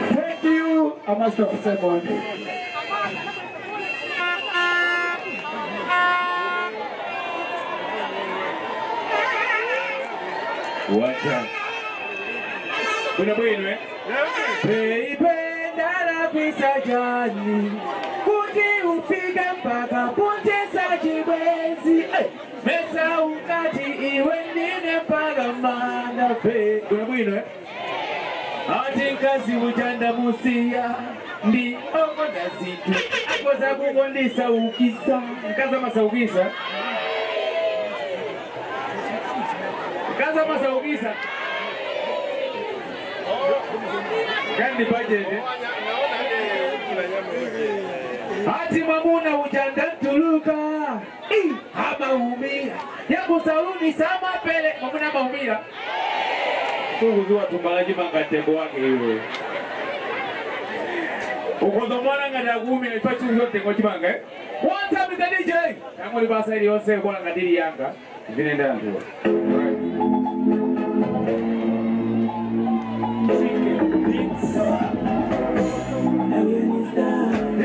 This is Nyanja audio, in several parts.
Thank you, a master of ceremony. Wacha. Bwino bwino eh? Peipenda pisa jani kuti ufike mpaka puntesa chibwezi mesa ukati iwe ndine mpaka mana pe. Bwino bwino eh? Ati nkazi ujanda musia ndi okonda zinthu akoza kukondisa ukisa Nkazi amasaukisa. Nkazi amasaukisa. Kandi budget. Ati mwamuna ujanda ntuluka amaumia yakusaluni sama pele. Mwamuna amaumia kuzua tumbalaji manga tembo wake iwe. Ukozo mwana ngada gumi na ipachu yote kwa chimanga eh? One time with the DJ. Tangu libasa ili yose kwa ngadiri yanga. Vine ndandu.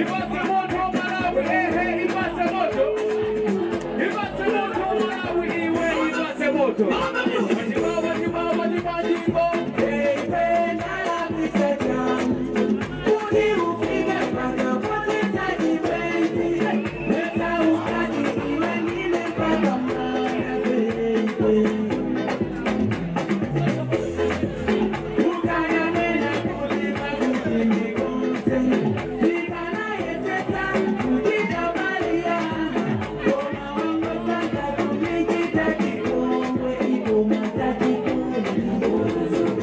Ipase moto Malawi, ehe, ipase moto. Ipase moto Malawi, iwe ipase moto. Thank you.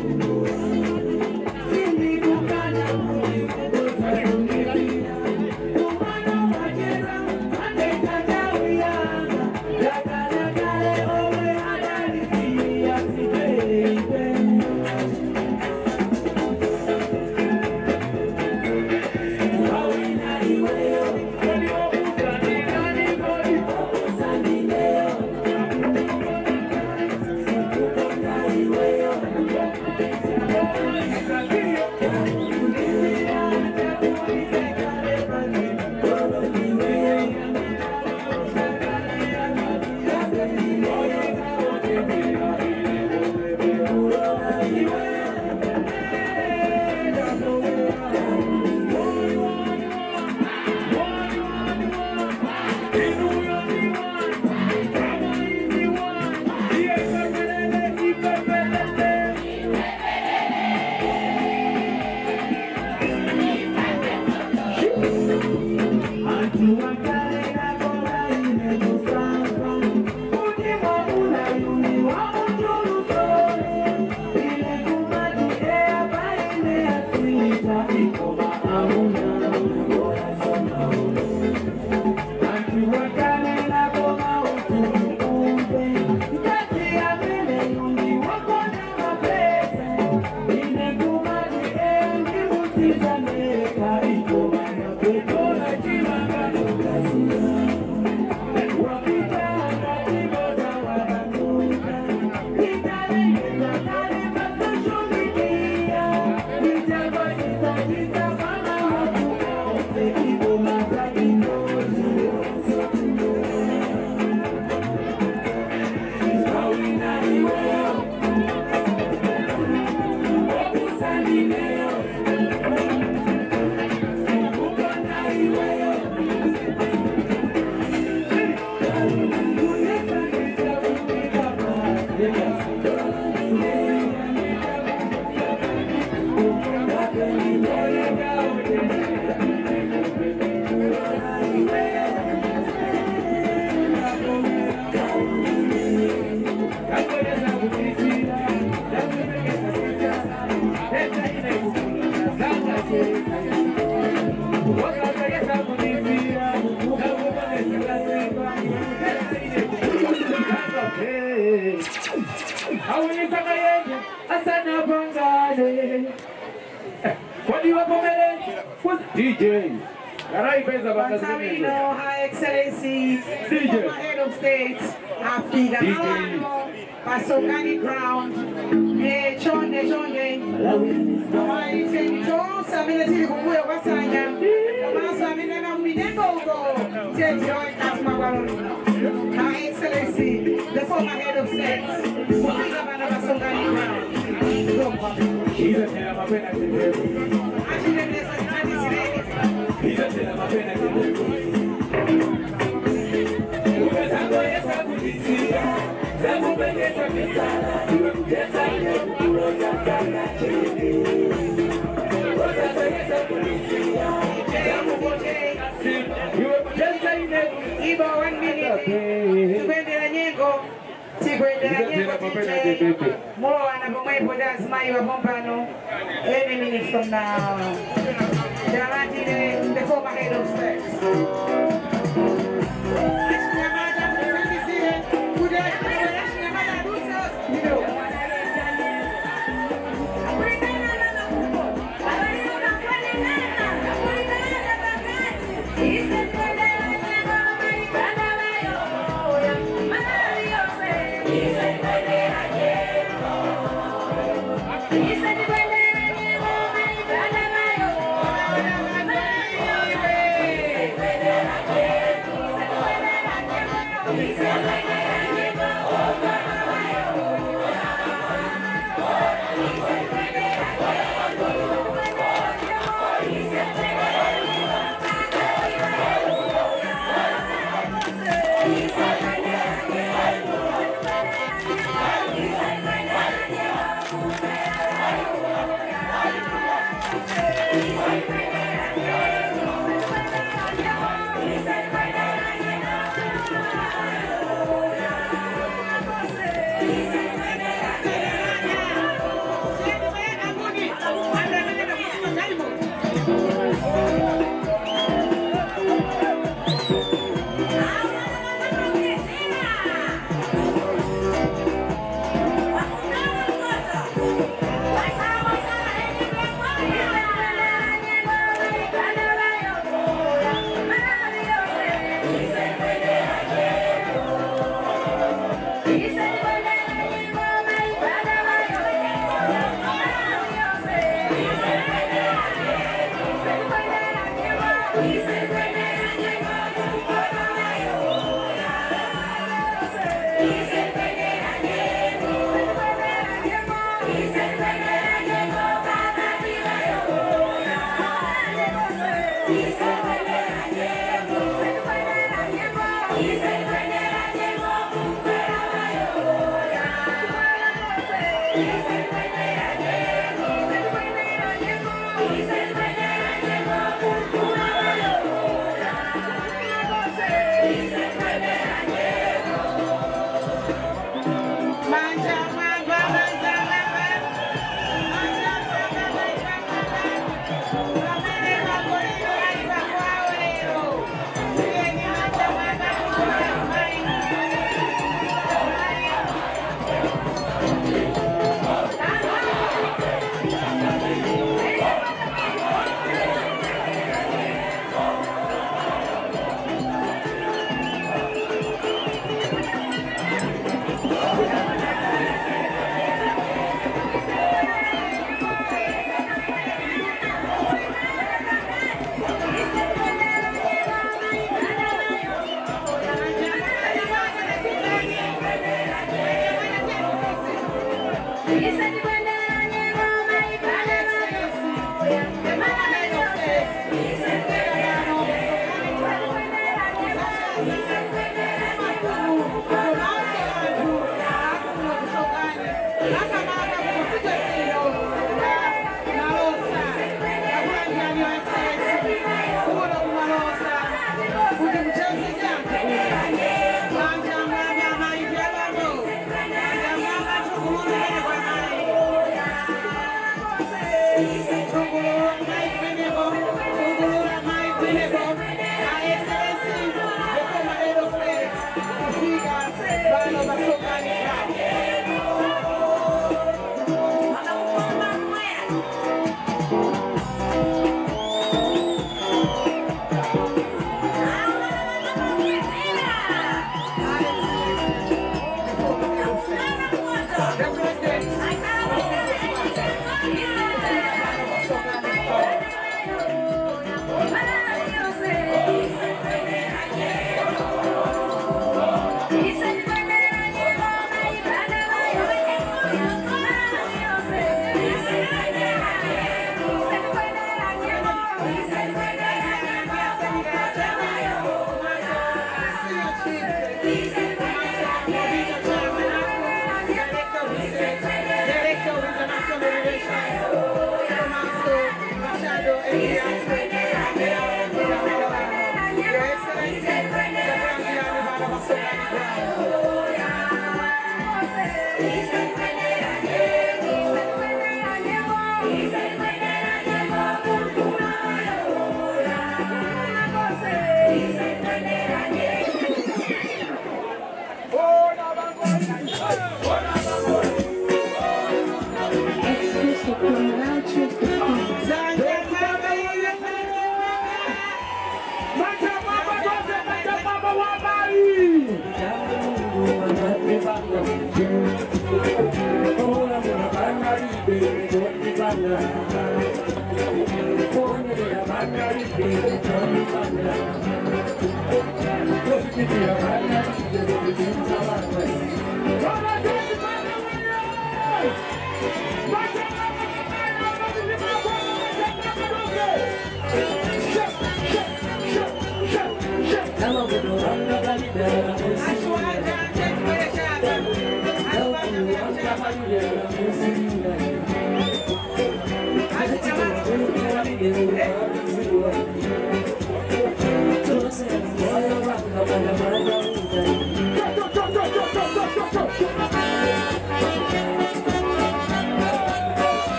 DJ Bantamino, Her Excellency, former Head of State, Afida Malano, Pasongani Ground, Chonde Chonde, Her Excellency, the former Head of State, Pasongani Ground. Ibo 1 minute. Tukwendera nyengo. Tikwendera nyengo DJ. Mulowana pomwepo ndi azimayi wapompano. Any minute from now. The former head of state. Thank you.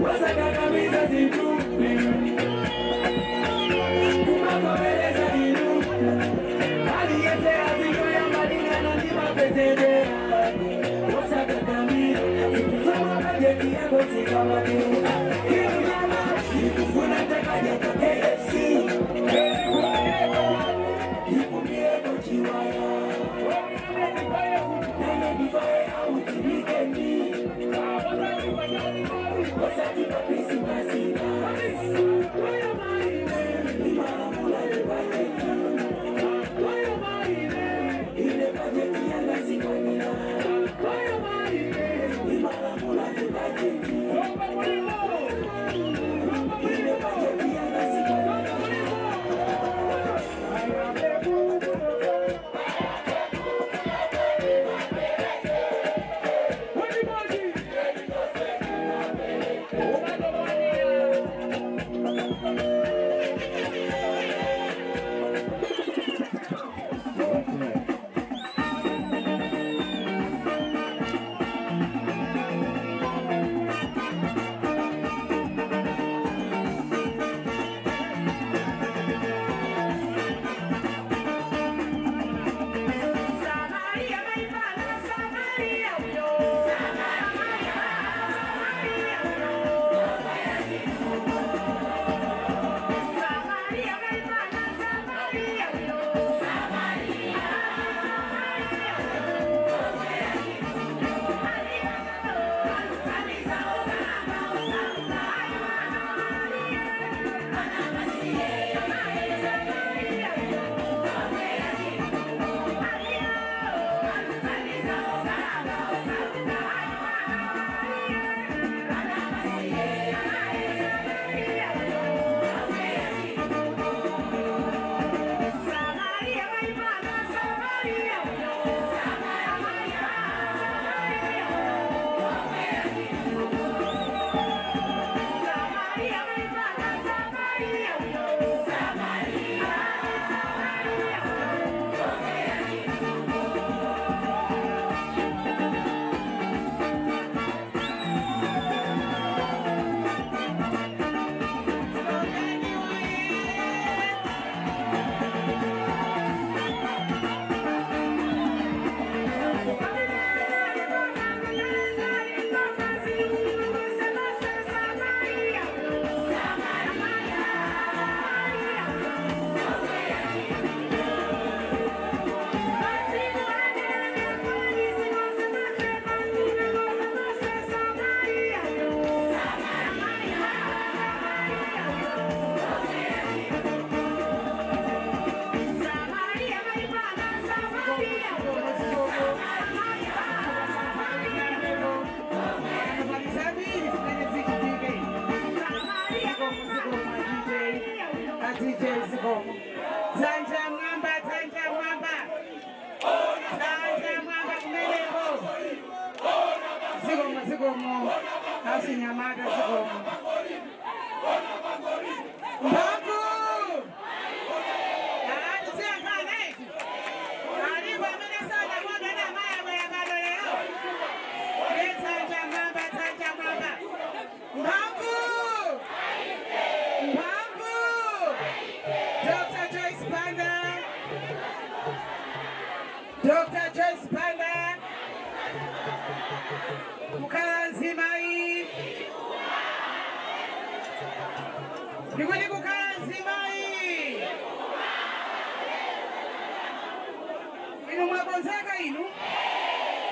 Wasakakamiza zintu kumakomeleza inu aliyese azinyo ya malingana ndi mapezede wasakakamira zikuzoma bajeti yako zikamadeuka inu nyama ikufuna takaja ka KFC ikumieko chiwaya nene ndivae auti wikendi wasati mapisi masina Dr. Joyce Banda, kukhala nzimayi, ndikuti kukhala nzimayi. Inu mwakonzeka inu?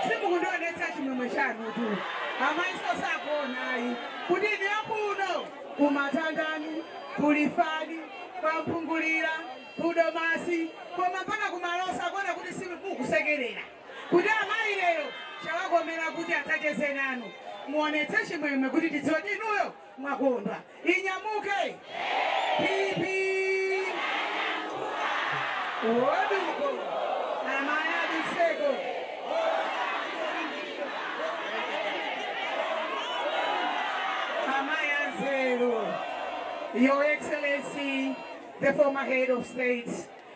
Simukundionetsa chimwemwe chanu tu. Amaiso sakuonayi kuti inu yakuno kumatandani, kulifani, kwampungulira, kudomasi, koma mpaka kumalosa kuona kuti simukusekerera. Kuti amayi lero chawakomera kuti atsacheze nanu. Muonetse chimwemwe kuti tidziwe kuti inuyo mwakondwa. Inyamuke. Pipi. Oduko. Amayi aduseko. Amayi anzeru. Your Excellency, the former head of state,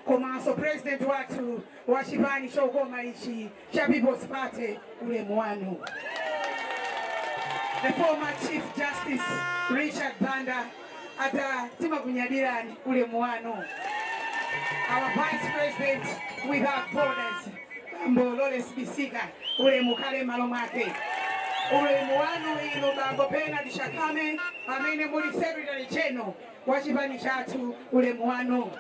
komanso president watu wa chipani chokoma ichi cha People's Party, ulemu wanu. the former Chief Justice Richard Banda, ata timakunyadirani ulemu wanu. Our Vice President without borders, Bambo Lawrence Bisika, ulemu kale malo mwake. Ulemu wanu ino Bambo Bernard Shakame, amene muli Secretary General wa chipani chathu, ulemu wanu.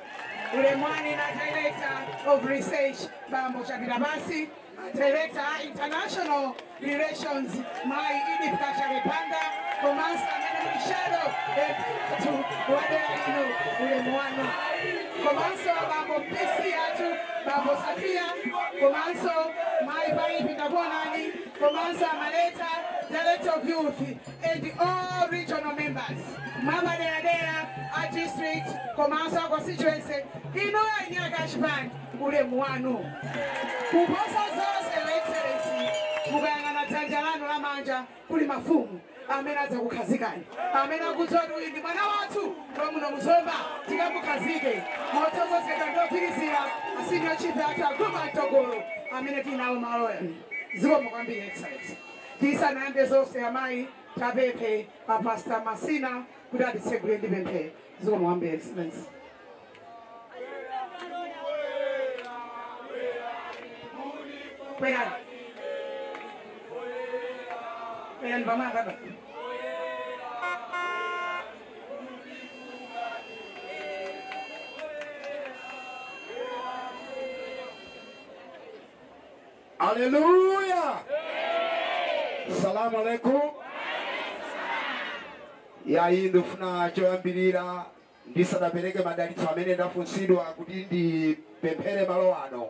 Ulemu wanu na Director of Research Bambo Chapirabasi, Director International Relations Mai Edith Kacharepanda, komanso amene muli Shadow MP wadera ino, ulemu wanu. Komanso Bambo PC athu, Bambo Safia, komanso Mai Paipi Ndakuonani, komanso Amaleta, Director of Youth, and all regional members. Mama Dea, a district, komanso constituency, ino ya chipani, ulemu wanu. Kuposa zonse, Your Excellency, mukayang'ana dzanja lanu lamanja kuli mafumu amene adzakukhazikani, amene akudziwa kuti uyu ndi mwana wathu lomwe muzomba tikamukhazike motsogozedwa ndi ogwirizira a senior chief athu aguma mtogolo amene tinawo maloya. Zikomo kwambiri, Excellency. Tisanayambe zonse, amayi, tapemphe pa Pastor Masina kuti atitsegule ndi pemphero. Zikomo kwambiri, Excellency. Kwerani. Kwerani pamanga baba. Haleluya. Salamu alaikum. Yayi, ndifuna choyambirira ndisanapereke madalitso amene ndafunsidwa kuti ndipemphere malo ano.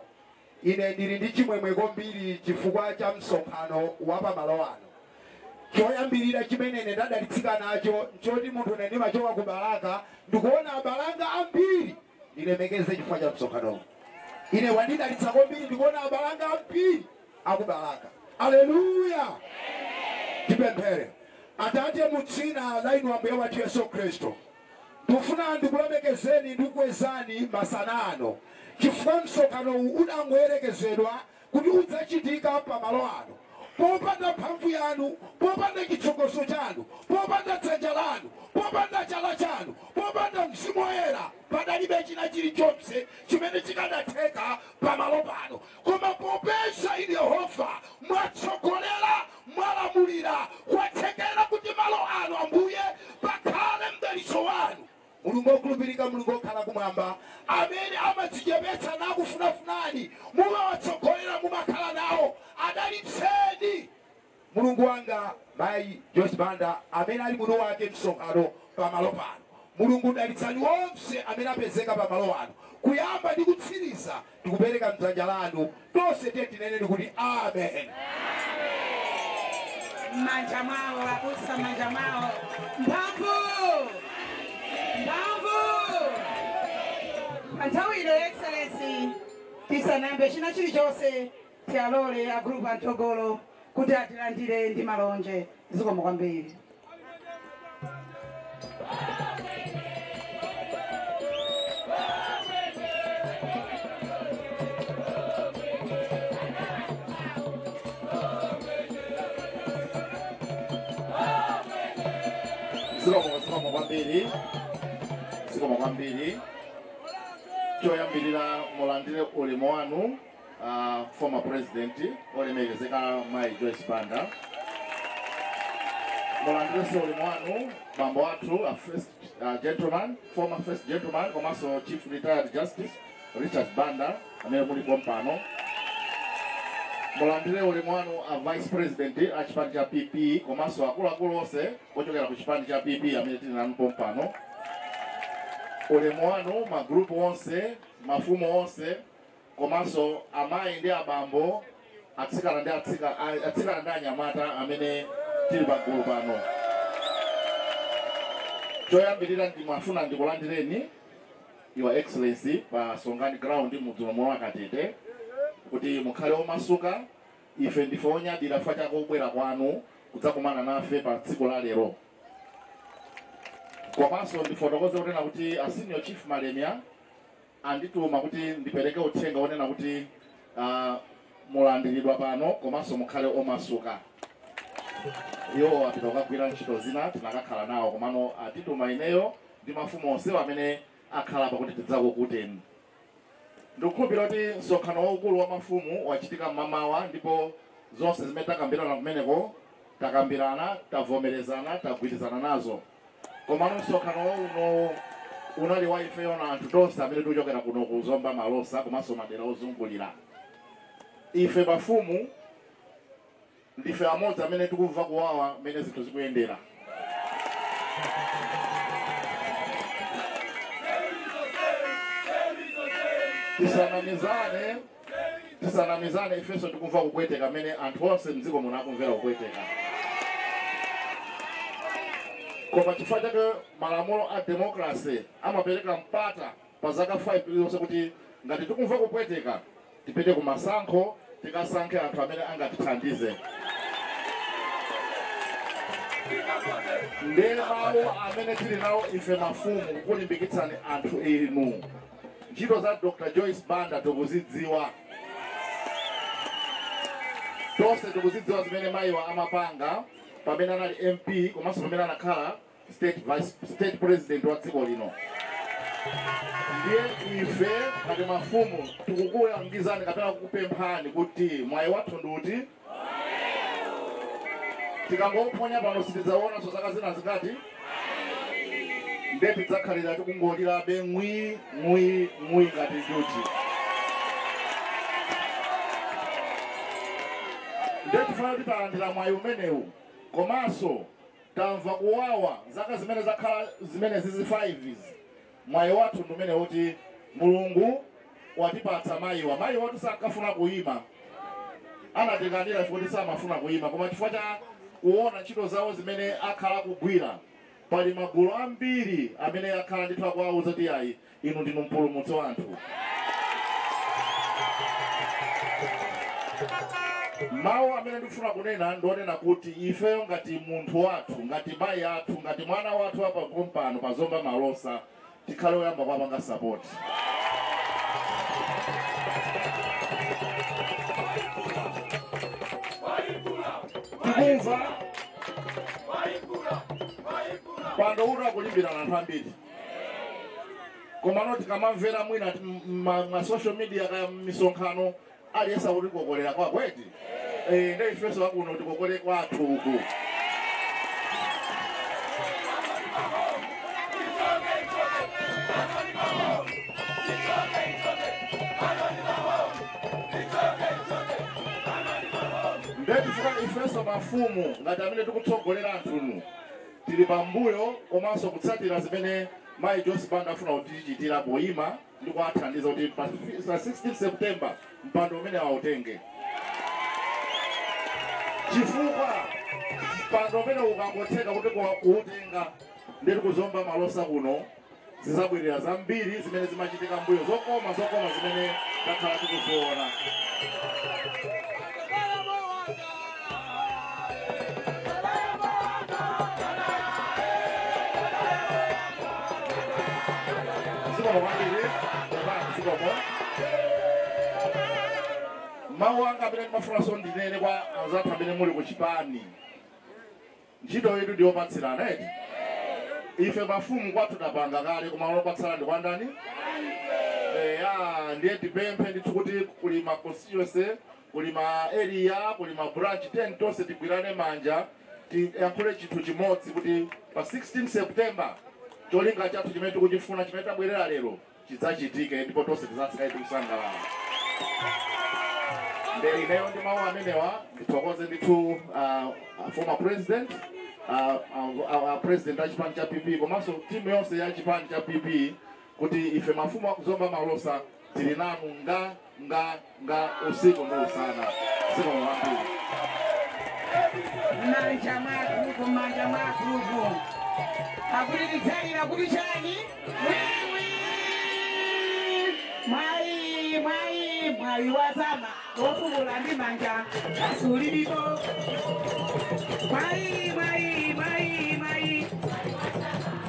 Ine ndili ndi chimwemwe kwambiri chifukwa cha msonkhano wa pamalo ano. Choyambirira chimene ine ndadalitsika nacho nchoti munthu ine ndimachoka ku Balaka, ndikuona abalanga ambiri. Ndilemekeze chifukwa cha msonkhanowu. Ine wandidalitsa kwambiri, ndikuona abalanga ambiri akubalaka. Haleluya. Tipemphere. Atate, mu dzina la inu Ambuye wathu Yesu Khristu, ndikufuna ndikulemekezeni ndikukwezani masana ano chifukwa msonkhano uwu udangoyerekezedwa kuti udzachitika pamalo ano. Popanda mphamvu yanu, popanda chitsogozo chanu, popanda dzanja lanu, popanda chala chanu, popanda Mzimu Woyera, padalibe china chilichonse chimene chikanatheka pamalo pano. Koma popeza inu Yehova mwatsogolera, mwalamulira, kwathekera kuti malo ano, Ambuye, pakhale mdalitso wanu. Mulungu wokhulupirika, Mulungu wokhala kumwamba, amene amadzichepetsa nakufunafunani, mumawatsogolera, mumakhala nawo, adalitseni Mulungu wanga Mayi Joyce Banda amene ali muno wake msonkhano pamalo pano. Mulungu, dalitsani onse amene apezeka pamalo ano. Kuyamba ndi kutsiriza ndikupereka mdzanja lanu tonse. Tiye tineneni kuti amen. Manja mwawo, abusa, manja mwawo. Mphamvu, mphamvu. Pa nthawi ino, Excellency, tisanayambe china chilichonse, tiyalole a group amtogolo kuti atilandire ndi malonje. Zikomo kwambiri. Zikomo, zikomo kwambiri, zikomo kwambiri. Choyambirira, mulandire ulemu wanu, former president olemekezeka Mai Joyce Banda. Mulandirenso ulemu wanu, bambo athu, first gentleman, former first gentleman komanso chief retired justice Richard Banda amene mulipo mpano. Mulandire ulemu wanu a vice president a chipani cha PP komanso akuluakulu onse ochokera ku chipani cha PP amene tili nanu pompano. Ulemu wanu magrupu onse, mafumu onse komanso amayi ndi abambo, atsikana ndi anyamata amene tili pagulu pano. Choyambirira, ndimafuna ndikulandireni, Your Excellency, pa Songani Ground mudzi mwa Katete, kuti mukhale omasuka. Ife ndife onyadira chifukwa chakubwera kwanu kudzakumana nafe pa tsiku la lero. Komanso ndifotokoze kunena kuti a senior chief Malemia andituma kuti ndipereke uthenga wonena kuti mulandiridwa pano komanso mukhale omasuka. Iwo apita kukagwira ntchito zina, tinakakhala nawo, komano atituma ineyo ndi mafumu onsewo amene akhala pakuti tidzakukuteni. Ndikukhulupirira kuti msonkhano waukulu wa mafumu wachitika mmamawa, ndipo zonse zimene takambirana kumeneko takambirana, tavomerezana, tagwirizana nazo. Komano msonkhano uno unali wa ifeyo na anthu tonse amene tikuchokera kuno ku Zomba Malosa komanso madera ozungulira. Ife mafumu ndife amodzi amene tikumva kuwawa mmene zinthu zikuyendera. Tisanamizane, ifenso tikumva kupweteka mmene anthu onse mdziko muno akumvera kupweteka. Koma chifukwa chake malamulo a democracy amapereka mpata pa zaka 5 iliyonse kuti ngati tikumva kupweteka tipite ku masankho, tikasankhe anthu amene angatithandize. Ndiye mawu amene tili nawo ife mafumu kulimbikitsani anthu inu. Ntchito za Dr. Joyce Banda tikuzidziwa tonse, tikuzidziwa zimene mayiwa amapanga pamene anali MP komanso pamene anakhala state president wa dziko lino. Ndiye ife ngati mafumu tikukulangizani kapena kukupemphani kuti mwayi wathu ndi tikangophonya pano sitidzaonanso zaka zina zingati, ndiye tidzakhalira tikungolirabe ngwi ngwi ngwi ngati njuchi. Ndiye tifuna kuti talandira mwayi umenewu, komanso tamva kuwawa zaka zimene zakhala zimene zizi 5 izi. Mwayi wathu ndi umene kuti Mulungu watipatsa mayiwa. Mayiwa watu sankafuna kuyima, anatikanira chifukwa samafuna kuyima, koma chifukwa cha kuona ntchito zawo zimene akhala kugwira, pali magulu ambiri amene akhala ndithu akuwawuza kuti ayi, inu ndinu mpulumutsi wa anthu. Mawu amene ndikufuna kunena ndionena kuti ifeyo ngati munthu wathu, ngati mayi athu, ngati mwana wathu apa pompano pa Zomba Malosa, tikhale oyamba kuwapanga sapoti. Tikumva pando uti akulimbirana anthu ambiri, komano tikamamvera mwina ma social media kaya misonkhano aliyense akutikokolera kwakweti. Ndiye ifenso akuno tikokole kwathu uku. Ndiye tifuna ifenso mafumu ngati amene tikutsogolera anthunu tili pambuyo komanso kutsatira zimene mayi Joyce Banda afuna kutichitira poyima ndi kuwathandiza kuti pa 16 September mpando umene awutenge, chifukwa mpando umene ukangotheka kuti kuwutenga ndiri kuzomba Malosa kuno zizabwerera zambiri zimene zimachitika mbuyo, zokoma zokoma zimene takhala tikuziona. Mawu anga amene ndimafunanso ndinene kwa anzathu amene muli ku chipani, ntchito yetu ndiyopatsirana eti. Ife mafumu kwathu tapanga kale, koma lopatsana ndi kwa ndani? Ndiye tipemphe ndithu kuti kuli ma constituency, kuli ma area, kuli ma branch, 10 tonse tigwirane manja tiyankhule chinthu chimodzi kuti pa 16 September cholinga chathu chimene tikuchifuna chimene tabwerera lero chidzachitike, ndipo tonse tidzatsikayi tikusangalala. Ndiye ineyo ndi mawu amenewa ndithokoze ndithu former president, president a chipani cha PP komanso timu yonse ya chipani cha PP kuti ife mafumu akuzomba Malosa tili nanu nga nga nga usiku ndi usana. Usiku wambiri. Manja mwathupu, manja mwathupu. Akuti tidzalira kuti chani? Wiwi! Mwayi, mwayi, mwayi wazama wofukula ndi manja kasulilipo. Mwayi, mwayi, mwayi, mwayi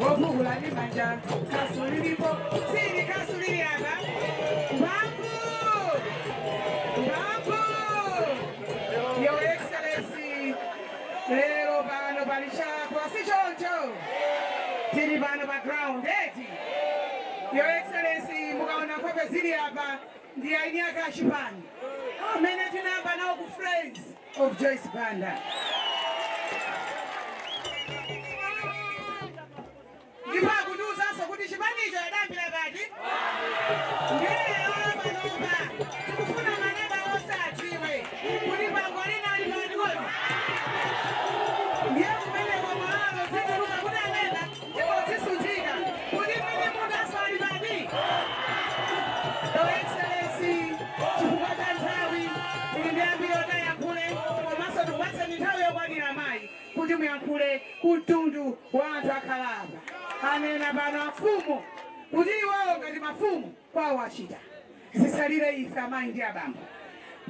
wofukula ndi manja kasulilipo. Sili kasulili apa. Mphamvu! Mphamvu! Your Excellency, lero anthu asichoncho tili pano pa ground eti. Your Excellency, mukaona nkhope zili apa ndi aini ake achipani amene tinayamba nawo ku Friends of Joyce Banda. Ndipo akutiuzanso kuti chipanicho adayambira pati ndiye panopa tikufuna maneba onse adziwe kuti bango linali pati kodi ndiye kumeneko mwalo zituluka kuti anena ndipo zisunthika kuti mwini mundaso ali pati. Your Excellency, chifukwa cha nthawi ili ndi ambiri otayankhule komanso tikupatseni nthawi yokwanira mayi kuti muyankhule kumtundu wa anthu akhala apa. Anena pano afumu kuti iwowo ngati mafumu kwawo achita zisalire ife amayi ndi abambo.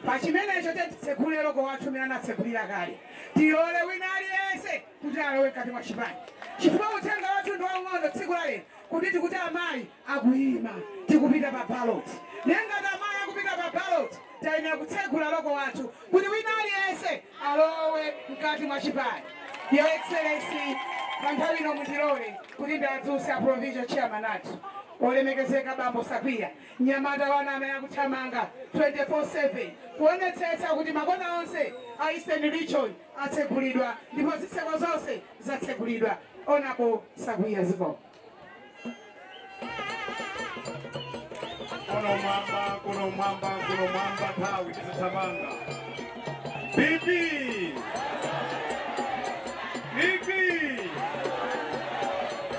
Pachimenecho tetitsekule loko wathu mene anatsekulira kale tiyole wina aliyense kuti alowe mkati mwa chipani chifukwa uthenga wathu ndi waung'ono tsiku la lero kuti tikuti amayi akuyima tikupita pa ballot. Nengati amayi akupita pa ballot tayenera kutsekula loko wathu kuti wina aliyense alowe mkati mwa chipani. Your Excellency, pa nthawi ino mundilole kuti ndiadzuse a provincial chairman athu olemekezeka bambo Sakwiya mnyamata wana amene akuthamanga 24/7 kuonetsetsa kuti makona onse a Eastern Region atsekulidwa ndipo zitseko zonse zatsekulidwa. Onapo Sakwiya ziko kuno mwamba kuno mwamba kuno mwamba nthawi tizithamanga. PP PP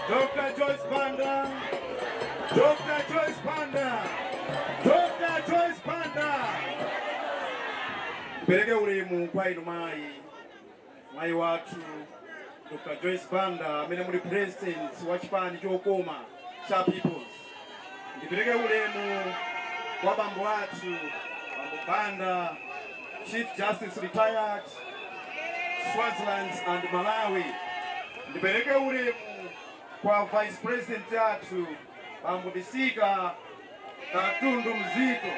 Dr. Joyce Banda, Dr. Joyce Banda, Dr. Joyce Banda. Pereke ulemu kwa inu mayi, mayi wathu Dr. Joyce Banda amene muli president wa chipani chokoma cha Peoples. Ndipereke ulemu kwa bambo athu Bambo Banda, Chief Justice retired, Swaziland and Malawi. Ndipereke ulemu kwa Vice President athu Bambo Bisika Katundu Mzito.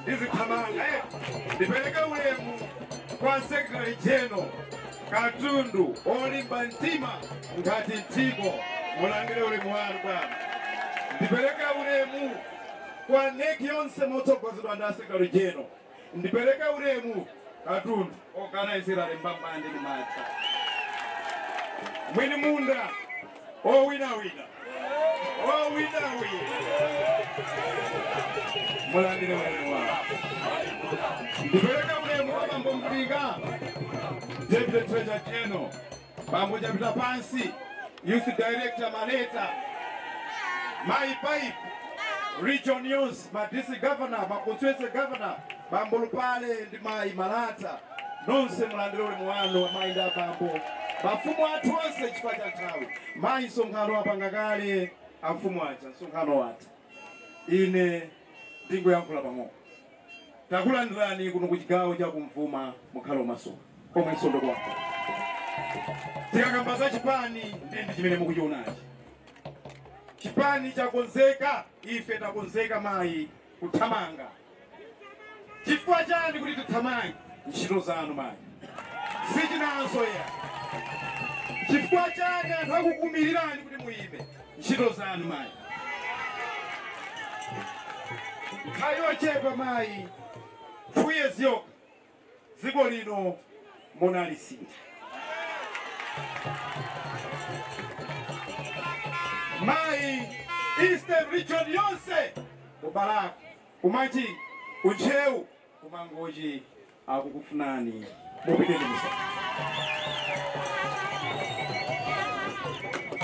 Ndizithamanga ndipereke ulemu kwa Secretary General Katundu olimba mtima ngati mtiko, mulandire ulemu wanu bwana. Ndipereke ulemu kwa NEC yonse motsogozedwa ndi Secretary General. Ndipereke ulemu Katundu organizera lembambande ndi matha mwini munda owinawina owinawina, mulandire ulemu wanu. Ndipereke ulemu kwa Bambo Mpinga, Deputy Treasurer General, Bambo Japita Pansi, Youth Director Maleta, Mai Pipe, Region Youth, ma District Governor, ma Constituency Governor, Bambo Lupale ndi Mai Malata, nonse mulandire ulemu wanu amayi ndi abambo. Mafumu athu onse chifukwa cha nthawi mayi msonkhano apanga kale amfumu aja msonkhano watha. Ine ndingoyankhula pang'ono. Takulandirani kuno ku chigawo cha kumvuma mukhale umasuka komwe msondo kwako. Tikakamba za chipani ndi chimene mukuchionachi. Chipani chakonzeka, ife takonzeka mayi kuthamanga. Chifukwa chani kuti tithamange? Ntchito zanu mayi sichinanso ya. Chifukwa chani anthu akukumirirani kuti muyime? Ntchito zanu mayi. Nthawi yochepa mayi, 2 years yokha dziko lino munalisintha. Mayi, Eastern Region yonse kubalaka kumachi kuntcheu kumangochi akukufunani mupite ndi msonkhano.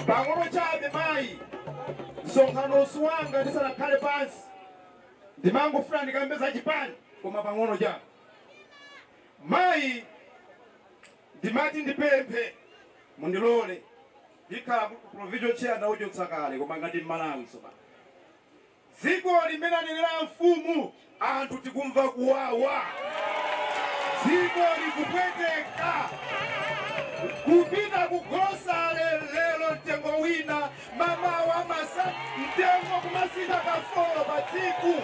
Pang'ono chabe mayi, msonkhano usuwanga ndisanakhale pansi ndimangofuna ndikambe za chipani koma pang'ono chabe mayi ndimati ndipemphe mundilole ndikhala ku provincial chair ndauchotsa kale koma ngati Mmalawi tsopano. Dziko limene anenera mfumu anthu tikumva kuwawa, dziko likupweteka kupita kugosale lero mtengo wina mama wa masa mtengo kumasita kafolo pa tsiku.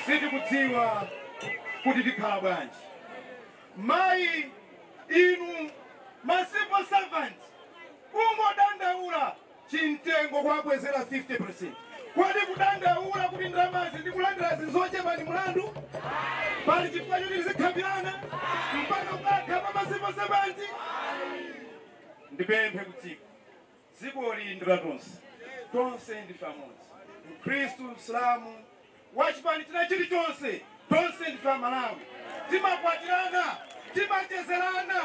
Sitikudziwa kuti tikhala bwanji. Mayi inu ma civil servant kungodandaula chimtengo kwabwezera 50%. Kwadi kudandaula kuti ndalamazi ndikulandira zinzochepa ndi mulandu? Pali chifukwa choti tizikhambirana mpaka kukakhala ma civil servant? Ndipemphe kudziko, dziko lili ndi la tonse, tonse ndife amodzi, Mkhristu, Msilamu, wachipani china chilichonse, tonse ndife Amalawi. Timakwatirana, timachezerana,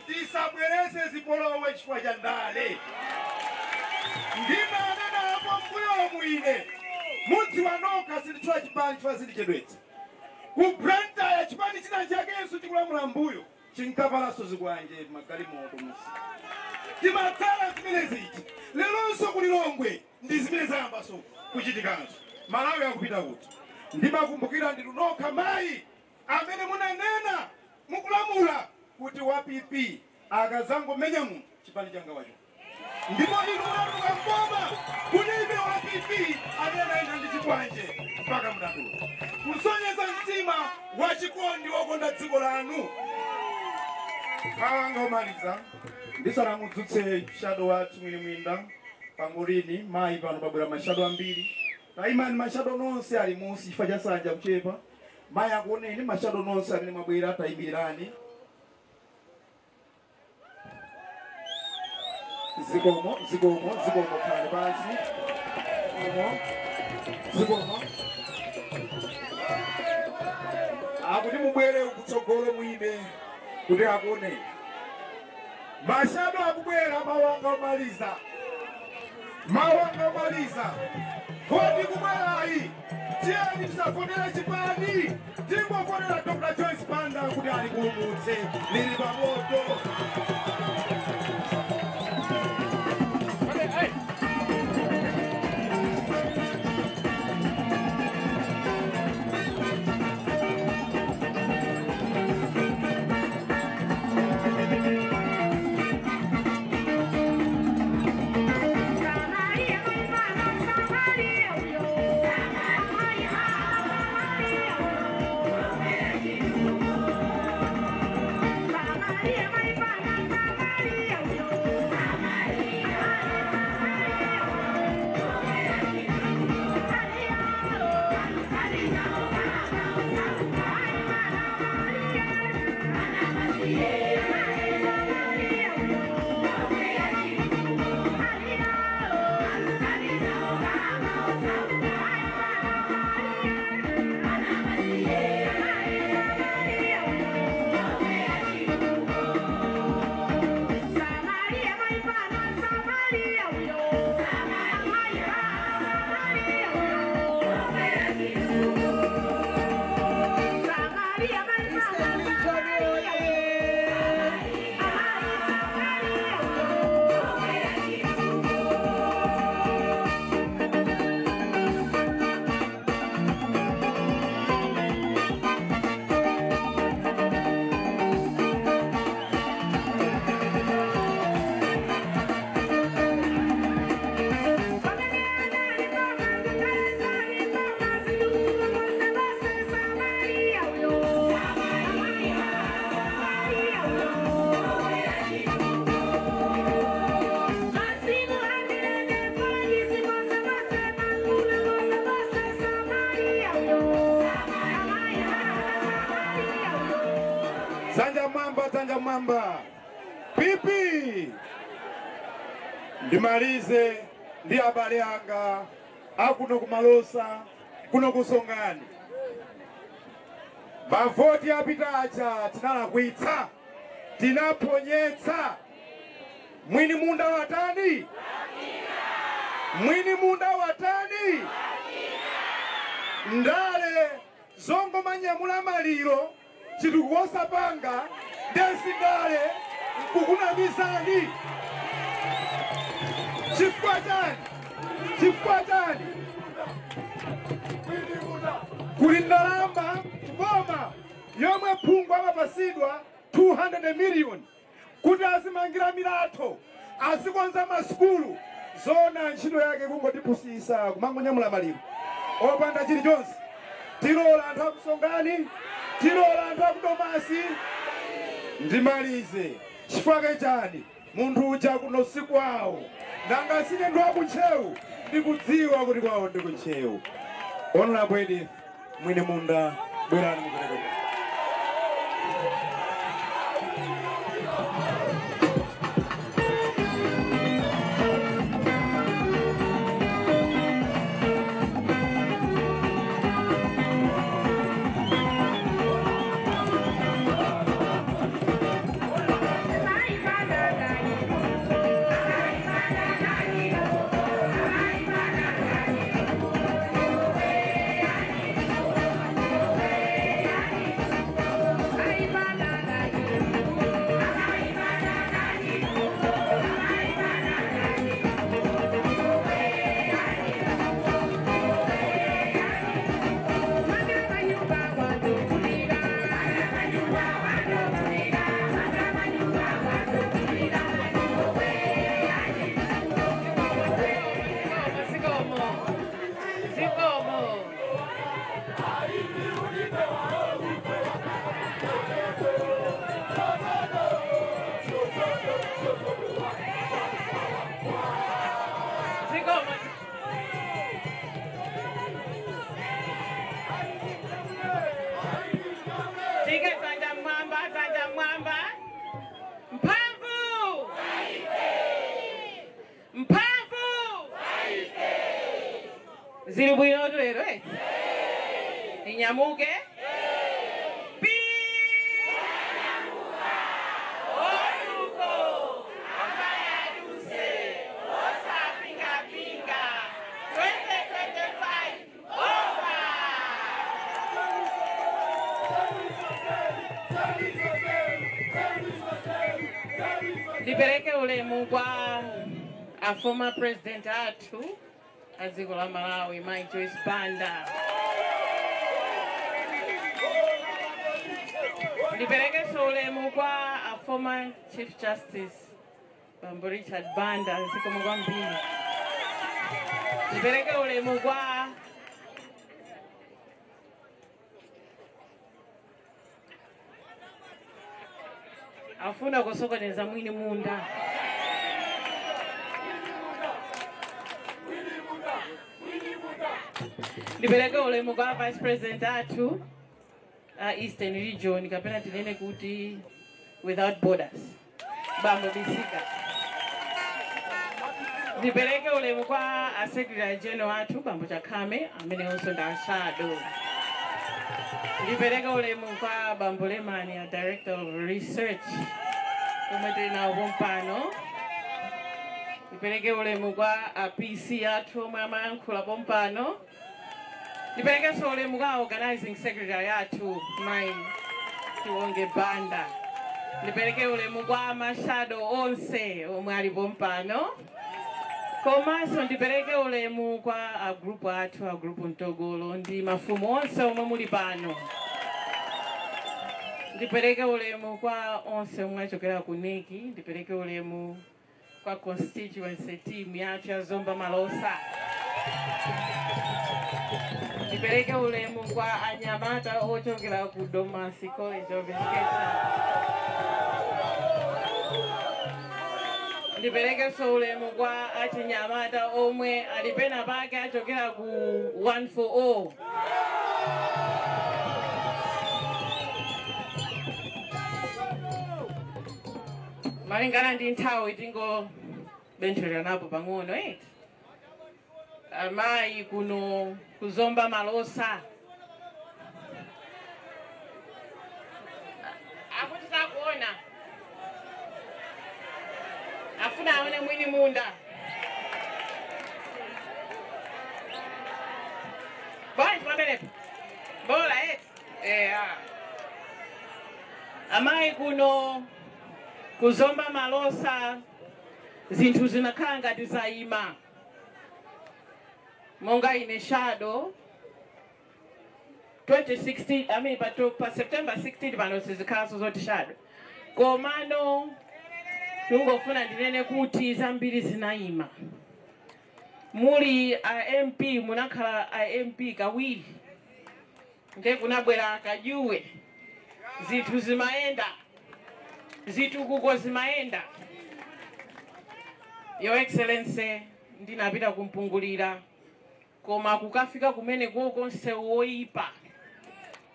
tisabwerese zipolowe chifukwa cha ndale. Ndinanena apo mbuyomu ine mudziwa nokha sinditchula chipani chifukwa sindichedwetsa. Ku Blantyre chipani china chakenso chikulamula mbuyo chinkavalanso zikwanje magalimoto musi. Timatsala zimene ziji lelonso kulilongwe ndi zimene zayambaso kuchitikanso. Malawi akupita kuti? Ndimakumbukira ndinu nokha mayi amene munanena mukulamula kuti wa PP akazangomenya munthu chipani changa wacho. Ndipo inu munatuluka mboma kulibe wa PP amene anayenda ndi chikwanje mpaka munatuluka. Kusonyeza mtima wachikondi wokonda dziko lanu. Kawanga omaliza ndisanamudzutse shadow wathu mwini mwinda pangolini mayi pano pabwera mashadow ambiri. Taimani mashadow nonse ali musi chifukwa cha sanja kuchepa. Mayi akuoneni mashadow nonse amene mwabwera tayimirani. Zikomo, zikomo, zikomo khale pansi. Zikomo, zikomo. Akuti mubwere kutsogolo muime kuti akuoneni. Mashadow akubwera mawanga omaliza. Mawanga omaliza. Voti kubwerayi. Tiyeni tisafonera chipani. Tingofonera Dr. Joyce Banda kuti alipulumutse lili pamoto. Zanja mwamba pipi. Ndimalize ndi abale anga akuno kumalosa kuno kusongani. Mavoti apita aja tinalakwitsa, tinaponyetsa. Mwini munda watani? Mwini munda watani? Ndale zongo manyamula maliro chitukuosa panga ndesi ndale kukunamizani. Chifukwa chani? Chifukwa chani? Kuli ndalama kuboma yomwe phungu amapasidwa 200 million kuti azimangira milatho, azikonza masukulu. Zona ntchito yake kungotipusisa kumangonyamula maliro opanda chilichonse. Tilola anthu akusongani, Tilola anthu akudomasi? Ndimalize. Chifukwa chani? Munthu uja kuno si kwawo. Nanga sine ndi wakuntcheu, ndikudziwa kuti kwawo ndi kuntcheu. Honorable Edith mwini munda, bwerani mupereke. Zili bwino lero eh? Inyamuke? Pi! Otuko! Abayaduse! Osapinga pinga! 2025 over! Ndipereke ulemu kwa a former president athu a dziko la Malawi, Mai Joyce Banda. Ndiperekenso ulemu kwa a former Chief Justice Bambo Richard Banda, zikomo kwambiri. Ndipereke ulemu kwa afuna kusokoneza mwini munda. Ndipereke ulemu kwa Vice President athu Eastern Region, kapena tinene kuti without borders, Bambo Bisika. Ndipereke ulemu kwa a Secretary General athu Bambo Chakame, amene onso ndi a shadow. Ndipereke ulemu kwa Bambo Lemani, a Director of Research, komwe tili nawo pompano. Ndipereke ulemu kwa a PC athu omwe amayankhula pompano. Ndiperekenso ulemu kwa organizing secretary athu Mai Tiwonge Banda. Ndipereke ulemu kwa mashado onse omwe ali pompano. Komanso ndipereke ulemu kwa a group athu, a group Mtogolo ndi mafumu onse omwe muli pano. Ndipereke ulemu kwa onse omwe achokera ku NEC. Ndipereke ulemu kwa constituency team yathu ya Zomba Malosa. Ndipereke ulemu kwa anyamata ochokera ku Domasi College of Education. Ndiperekenso ulemu kwa achinyamata omwe ali pena pake achokera ku 140. Malingana ndi nthawi tingobenthulera napo pang'ono eti. Amayi kuno kuzomba Malosa akuti sakuona, afuna aone mwini munda. Bwanji pamenepo bola eti. Amayi kuno kuzomba Malosa zinthu zinakhala ngati zayima. Monga ine shadow 2016, I mean, pa September 16 pano sizikhalanso zoti shadow. Komano tungofuna ndinene kuti zambiri zinayima. Muli a MP, munakhala a MP kawiri, nde kunabwera akajuwe. Zinthu zimayenda, zitukuko zimayenda. Your Excellency, ndinapita kumpungulira, koma kukafika kumene koko msewu woyipa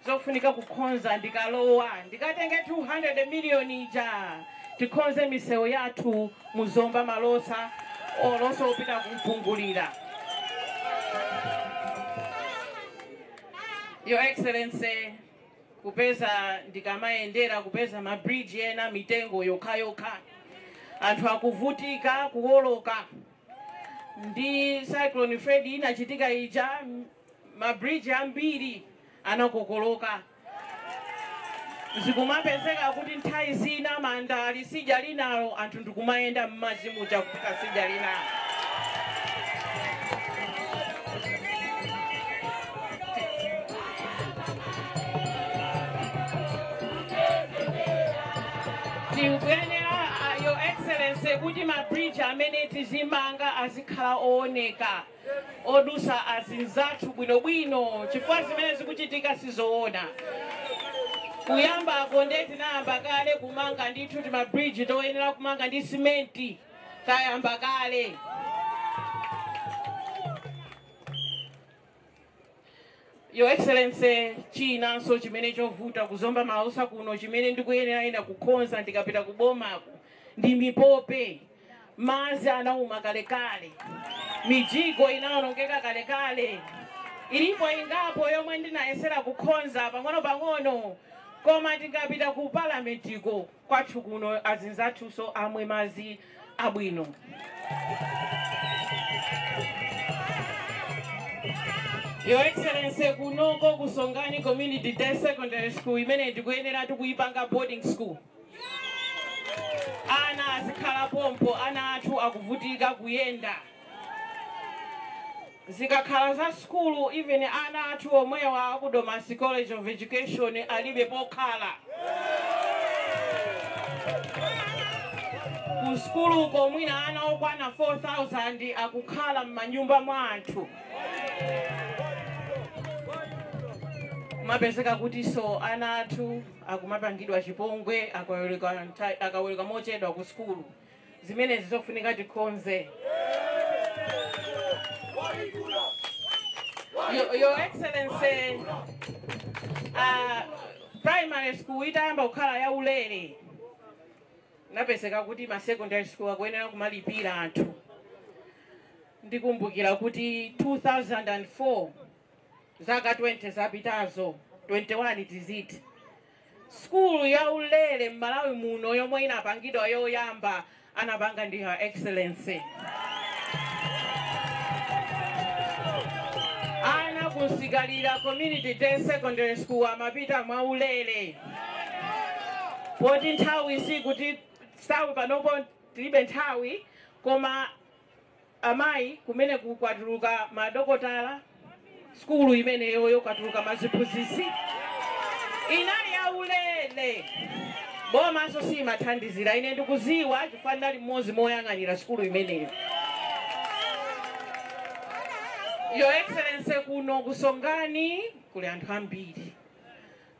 zofunika kukhonza. Ndikalowa ndikatenge 200 miliyoni ija tikhonze misewu yathu muzomba Malosa olonso opita kumpungulira. Your Excellency, kupeza ndikamayendera kupeza mabridge ena mitengo yokhayokha, anthu akuvutika kuwoloka. Ndi Cyclone Freddy inachitika ija, mabridge ambiri anakokoloka. Zikumapezeka kuti nthawi zina manda ali sija linalo, anthu ndikumayenda m'madzi muja kupita sija linalo. Tikuyenera, Your Excellency, kuti mabridge amene tizimanga azikhala ooneka, odusa azinzathu bwinobwino, chifukwa zimene zikuchitika sizoona. Kuyambako nde tinayamba kale kumanga ndithu timabridge toyenera kumanga ndi simenti, tayamba kale. Your Excellency, chinanso chimene chovuta kuzomba Malosa kuno chimene ndikuyenera ina kukhonza ndikapita kubomako ndi mipope. Madzi anauma kalekale, mijigo inawonongeka kalekale. Ilipo ingapo yomwe ndinayesera kukhonza pang'ono-pang'ono, koma tikapita ku palamentiko kwathu kuno azinzathunso amwe madzi abwino. Your Excellency, kunoko kusongani Community Day Secondary School imene ndikuyenera tikuyipanga boarding school, ana azikhala pompo. Ana athu akuvutika kuyenda zikakhala za skulu. Even ana athu omwewa aku Domasi College of Education alibe pokhala. Ku skuluko mwina ana okwana 4000 akukhala m'manyumba mwa anthu. Kumapezeka kuti so ana athu akumapangidwa chipongwe akaweruka mochedwa ku skulu. Zimenezi zofunika tikonze. Your Excellency, primary school itayamba kukhala yaulere, napezeka kuti ma secondary school akuyenera kumalipira anthu. Ndikumbukira kuti 2004, zaka 20 zapitazo, 21 tiziti, skulu yaulere m'Malawi muno yomwe inapangidwa yoyamba anapanga ndi Her Excellency. Ana kusigalira Community Day Secondary School amapita mwaulere. Poti nthawi sikuti sawi panopo tilibe nthawi, koma amayi kumene kukwatuluka madokotala, skulu imeneyoyo kwatuluka maziphunzitsi, inali yaulere. Bomaso simathandizira. Ine ndikuziwa chifukwa ndali mmodzi moyang'anira skulu imeneyo. Your Excellency, kuno kusongani kuli anthu ambiri.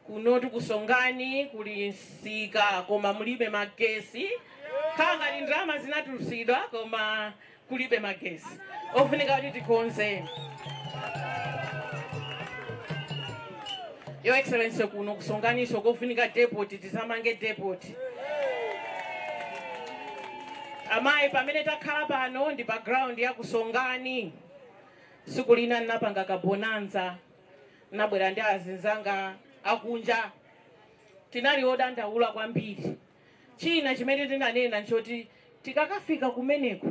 Kuno tikusongani kuli msika koma mulibe magesi. Khanga ndi ndalama zinatulusidwa koma kulibe magesi, ofunika kuti tikonze. Your Excellency, kuno kusonganiso kofunika depot, tisamange depot. Amayi, pamene takhala pano ndi pa ground ya kusongani. Siku lina ndinapanga kabonanza, nabwera ndi azinzanga akunja. Tinali odandaula kwambiri. China chimene tinanena nchoti tikakafika kumeneko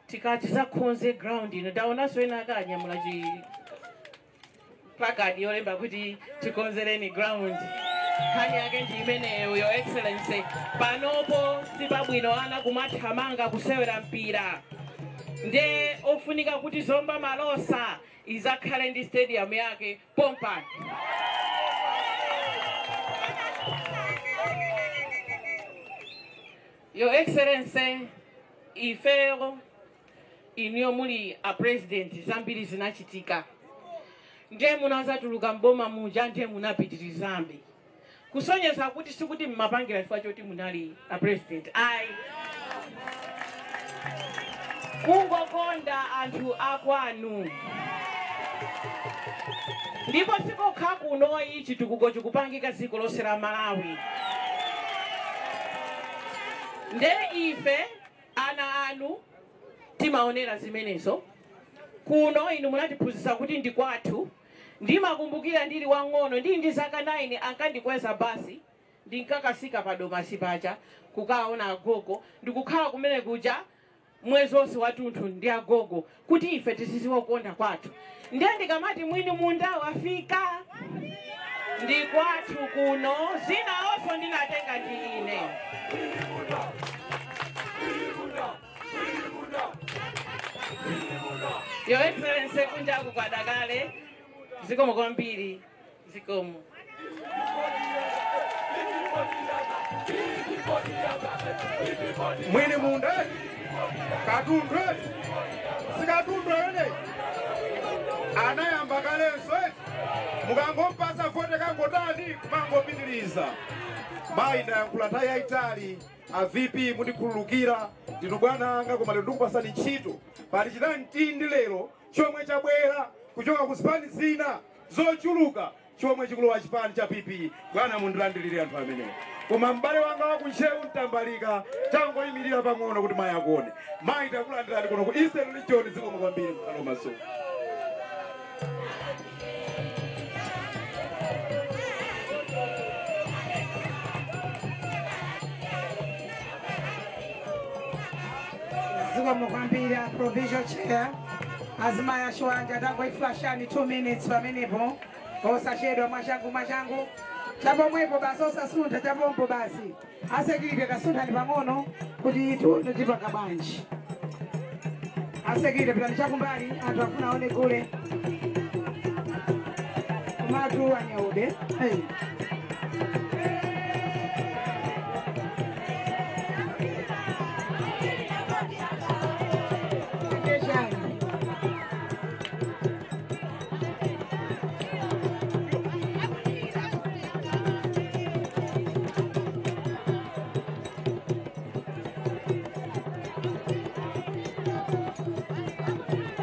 tikati zakhonze ground ino. Ndaonanso ena akanyamula chi placard yolemba kuti tikonzereni ground. Nkhani yake ndi imeneyo. Your Excellency, panopo sipabwino ana kumathamanga kusewera mpira, nde ofunika kuti Zomba Malosa izakhale ndi stadium yake pompano. Your Excellency, ifero iniyo muli a president zambiri zinachitika, ndiye munazatuluka mboma muja, ndiye munapitirizambe. Kusonyeza kuti sikuti mmapangira chifukwa choti munali a president ayi, kungokonda anthu akwanu. Ndipo sikokha kunoyi, chitukuko chikupangika dziko lonse la Malawi. Nde ife ana anu timaonera zimenezo. Kuno inu munatiphunzitsa kuti ndi kwathu. Ndimakumbukira ndili wang'ono, ndili ndi zaka 9, ankandikweza basi, ndinkakasika pa Domasi paja kukaona agogo, ndikukhala kumene kuja mwezi wonse wathunthu ndi agogo, kuti ife tiziziwa kukonda kwathu. Ndiye ndikamati mwini munda wafika, ndi kwathu kuno, zina onso ndinatenga ndi ine. Your Excellency, kunjaku kwadakale. Zikomo kwambiri, zikomo. Mwini munda katundu sikatundu ene anayamba kalenso mukangompasa vote kangotani kumangopitiriza. Mayi, ndayankhula nthawi yayitali. A VP, mundikhululukira, ndinu bwana anga, koma lero ndikupasani ntchito. Pali chinamtindi lero chomwe chabwera kuchoka ku zipani zina zochuluka chomwe chikulowa chipani cha PP. Bwana, mundilandirire anthu amenewo. Koma m'bale wanga wakuntchewu mtambalika, changoyimirira pang'ono kuti mayi akuone. Mayi, takulandirani kuno ku Eastern Region. Zikomo kwambiri, mkalo maso. Zikomo kwambiri, provincial chair. Azimayi achiwanja, tangoiflashani 2 minutes pamenepo, osachedwa, mwachangu mwachangu, chapomwepo basi, osasuntha, chapompo basi. Asekilite, tasunthani pang'ono kuti tione tipanga bwanji. Asekilite, pitani chakumbali, anthu afuna aone kule komatu anyaude. Hey. Chani.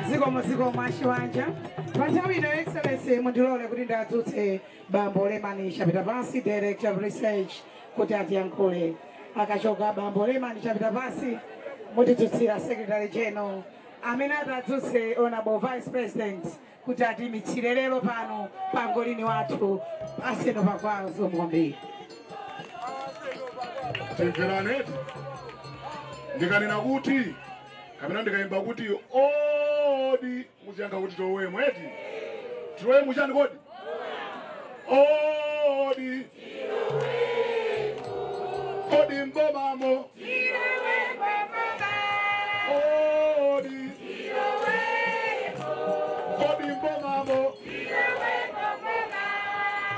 Zikomo, zikomo achiwanja. Pa nthawi ino, Excellency, mundilole kuti ndadzutse bambo Lemani Chapita Pansi, Director of Research, kuti atiyankhule. Akachoka bambo Lemani Chapita Pansi, mutidzutsira Secretary General amene atadzutse Honorable Vice President kuti atimitsire lero pano pangolini wathu aseno pakwawo. Zikomo kwambiri. Timveraneti, ndikanena kuti kapena ndikayimba kuti odi, muziyankha kuti towemo eti. Tilowemo chani kodi? Odi, odi mbomamo, odi, odi mbomamo,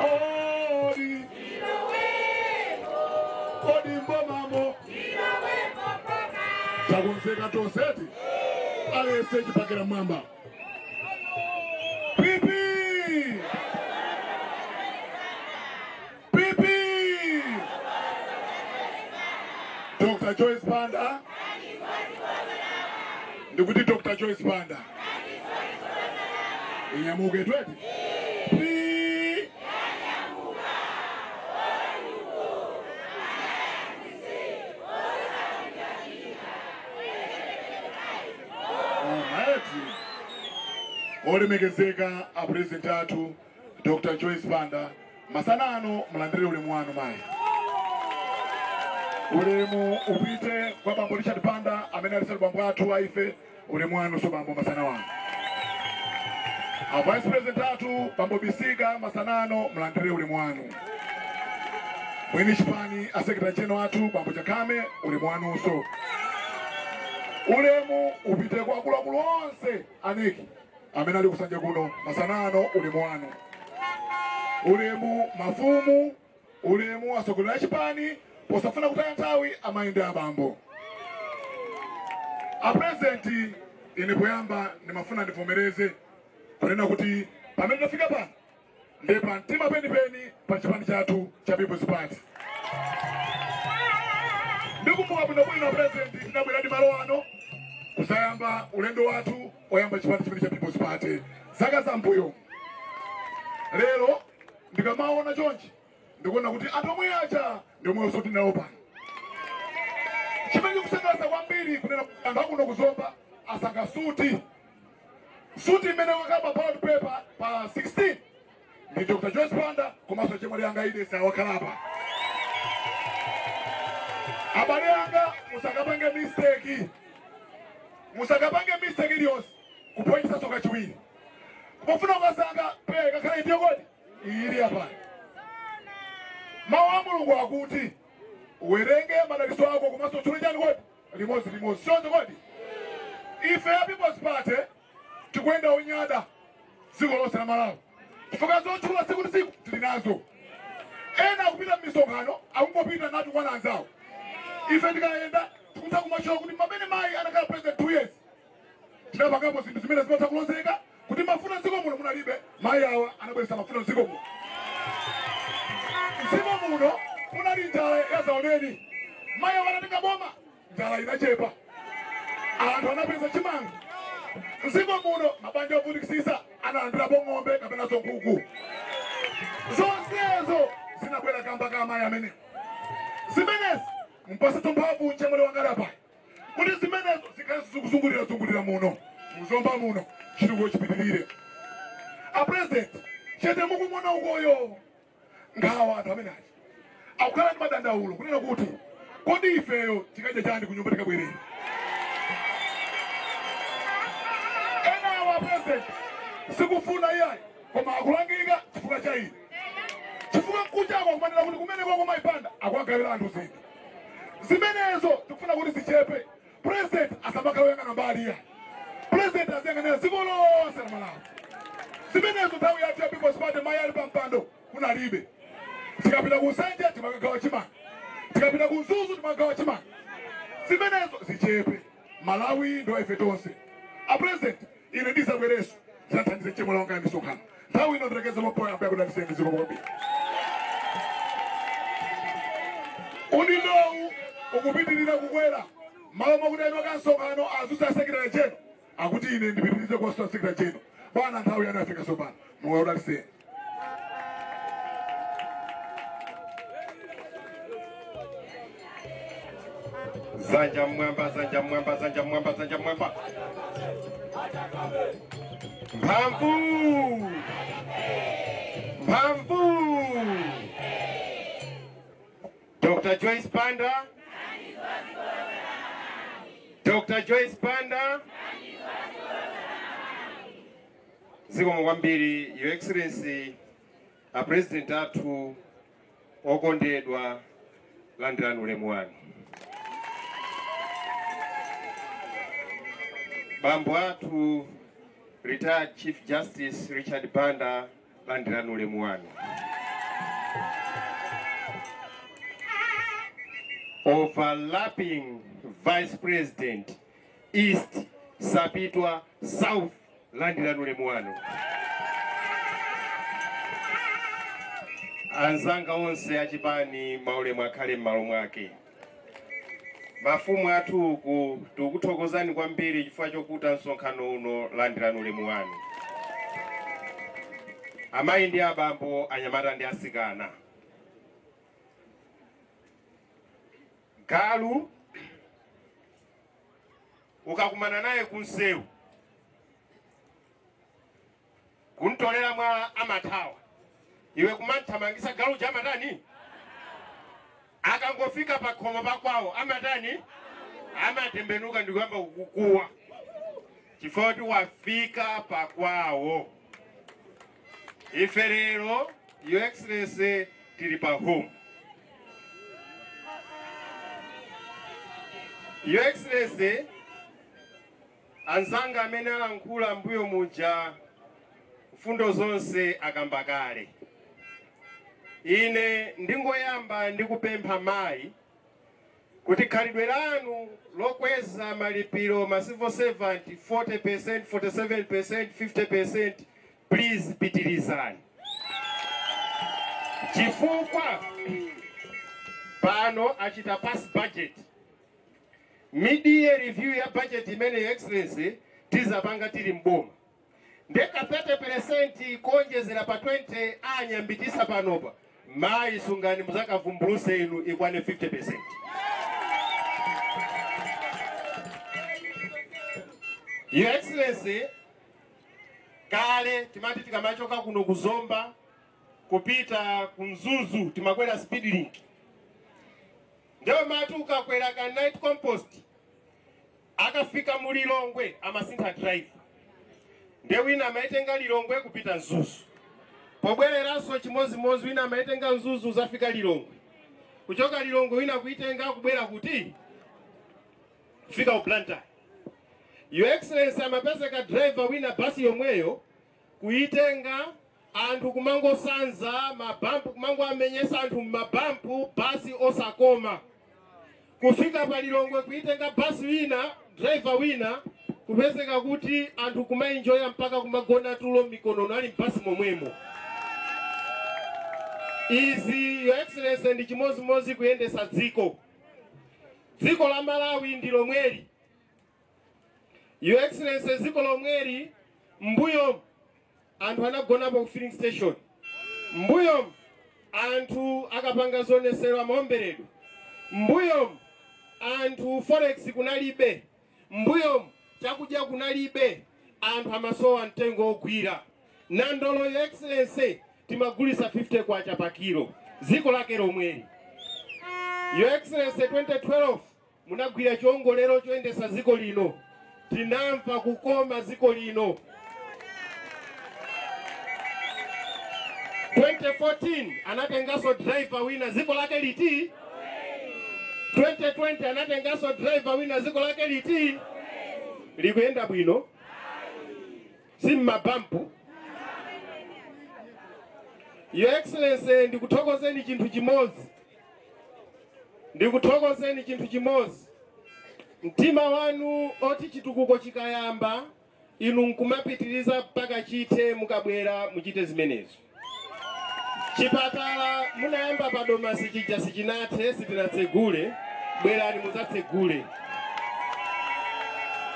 odi, odi mbomamo. Takunzeka tonseti alese chipakira mwamba. PP, PP, Dr. Joyce Banda. Ndikuti Dr. Joyce Banda inyamuke tweti. P Maeti olemekezeka a president athu Dr. Joyce Banda, masana ano mulandire ulemu wanu mayi. Ulemu upite kwa bambo Richard Banda amene alisali bambo athu aife. Ulemu wanu so bambo, masana wanu. A vice president athu bambo Bisiga, masana ano mulandire ulemu wanu. Mwini chipani a secretary general athu bambo Chakame, ulemu wanunso. Ulemu upite kwa akuluakulu onse aneki amene ali kusanja kuno, masana ano ulemu wanu. Ulemu mafumu, ulemu atsogoleri a chipani. Posafuna kutaya nthawi, amayi ndi abambo, a president, ine poyamba ndimafuna ndivomereze kunena kuti pamene tafika pano Ndi pamtima penipeni pa chipani chathu cha People's Party. Ndikumbuka bwinobwino, President, tinabwera ndi malo ano kuzayamba ulendo wathu oyamba chipani chimene cha People's Party zaka zambuyo. Lero ndikamaona chonchi, ndikuona kuti anthu omwe aja ndi omwenso tinawo pano. Chimene chikusangalatsa kwambiri kunena anthu akuno kuzomba asankha suti, suti imene wakaba ballot paper pa 16 ndi Dr. Joyce Banda komanso chemwali anga Idesi awakhalapa. Abale anga, musakapange mistake, musakapange mistake iliyonse kuponyesa soka chiwiri. Kumafuna ukasanga peya kakhala itiyo kodi ili apano. Mawu a Mulungu akuti uwerenge madalitso ako komanso tchule chani kodi limodzi limodzi chonse kodi. Ife ya People's Party tikuyenda unyada dziko lonse la Malawi chifukwa zotchula tsiku ndi tsiku tili nazo. Ena akupita m'misonkhano akungopita nati kwana anzawo. Ife tikayenda tikutha kumachula kuti pamene mayi anakhala president 2 years tinapangapo zinthu zimene zimatha kulozeka kuti mafuta mdziko muno munalibe, mayi awa anabweretsa mafuta mdziko muno. Mdziko muno munali njala ya zaoneni, mayi awa anatenga boma, njala inachepa, anthu anapeza chimanga. Mdziko muno mabanja ovutikitsitsa analandirapo ng'ombe kapenanso nkhuku. Zonsezo zinabwera kamba ka amayi amene. Zimenezi mpasatso mphamvu mchemwali wanga apa kuti zimenezo zikhale zikuzungulira zungulira muno muzomba muno, chitukuko chipitirire. A President, chete mukumuona ukoyo, nkhawa anthu amene aja akukhala ndi madandaulo kunena kuti kodi ifeyo tikadya chani kunyumba tikabwerera. Ena awa, President, sikufuna iyayi, koma akulangika chifukwa cha ine, chifukwa mkuchako akumanena kuti kumene kwako mayipanda akuwagawira anthu zinthu. Zimenezo tikufuna kuti zichepe. President asamakhala oyang'ana mbali iya, President aziyang'anira dziko lonse la Malawi. Zimenezo nthawi yathu ya People's Party mayi ali pampando kunalibe. Tikapita ku Nsanje timakagawa chimanga, tikapita ku Mzuzu timakagawa chimanga. Zimenezo zichepe. Malawi ndo ife tonse. A President, ine ndisabwereso zathandize chemwali wanga ya misonkhano. Nthawi ino ndirekeze mapoya ambaye kudaliseni ziko kwambiri. Udindowu ukupitirira kukwera malo mwakuti eno kansonkhano azusa secretary general akuti ine ndipitirize kwa secretary general. Bwana, nthawi yanu yafika tsopano. Mulungu akudalitseni. Zanja mwamba, zanja mwamba, zanja mwamba, zanja mwamba. Mphamvu, mphamvu. Dr. Joyce Banda, Dr. Joyce Banda. Zikomo kwambiri, Your Excellency, a President athu okondedwa, landirani ulemu wanu. Bambo athu retired Chief Justice Richard Banda, landirani ulemu wanu. Overlapping Vice President East Sapitwa South, landirani ulemu wanu. Anzanga onse achipani, maulemu akhale m'malo mwake. Mafumu athu uku tikukuthokozani kwambiri chifukwa chokuta msonkhano uno, landirani ulemu wanu. Amayi ndi abambo, anyamata ndi asikana, galu ukakumana naye kunsewu kuntolera mwa amathawa, iwe kumanthamangisa galu amatani? Akangofika pa khomo pakwawo amatani? Amatembenuka ndikuyamba kukuwa chifukwa kuti wafika pakwawo. Ife lero, Your Excellency, tili pa home. Your Excellency, anzanga amene alankhula mbuyo muja mfundo zonse akamba kale. Ine ndingoyamba ndikupempha mayi kuti khalidwe lanu lokweza malipiro ma civil servant 40%, 47%, 50%, please pitirizani. Chifukwa pano achita pass budget, mid-year review ya budget imene, Your Excellency, tizapanga tili mboma, ndeka 30% kuonjezera pa 20 anyambitisa panopa, mayi sungani muzakavumbuluse inu ikwane 50%. Your Excellency, kale timati tikamachoka kuno kuzomba kupita kumzuzu timakwera speed link, ndio mati ukakwera ka night compost akafika mulilongwe amasintha drive, nde wina amaitenga Lilongwe kupita Mzuzu, pobwereranso chimozimozi wina amaitenga Mzuzu zafika Lilongwe, kuchoka Lilongwe wina kuitenga kubwera kuti fika uplanta. Your Excellency, amapezeka driver wina basi yomweyo kuitenga anthu kumangosanza mabampu, kumango amenyesa anthu mabampu, basi osakoma. Kufika pa Lilongwe kuitenga basi wina, driver wina, kupezeka kuti anthu kumaenjoya mpaka kumagona tulo mikonono ali mbasi momwemo. Izi, Your Excellency, ndi chimozimozi kuyendesa dziko. Dziko la Malawi ndi lomweli. Your Excellency, dziko lomweli mbuyo anthu anagonapo ku filling station, mbuyo anthu akapanga zionesero amaomberedwa, mbuyo anthu forex kunalibe, mbuyo chakudya kunalibe, anthu amasowa mtengo ogwira. Nandolo, Your Excellency, timagulisa 50 kwacha pa kilo, dziko lake lomweli. Your Excellency, 2012 munagwira chiongolero choyendesa dziko lino, tinamva kukoma dziko lino. 2014 anatengaso driver wina, dziko lake liti? 2020 anatengaso driver wina, dziko lake liti? Likuyenda bwino, si mmabampu. Your Excellency, ndikuthokozeni chinthu chimodzi, ndikuthokozeni chinthu chimodzi. Mtima wanu oti chitukuko chikayamba inu nkumapitiriza mpaka chithe, mukabwera muchite zimenezo. Chipatala munayamba padoma sichija sichinathe, sitinatsegule, bwerani mudzatsegule.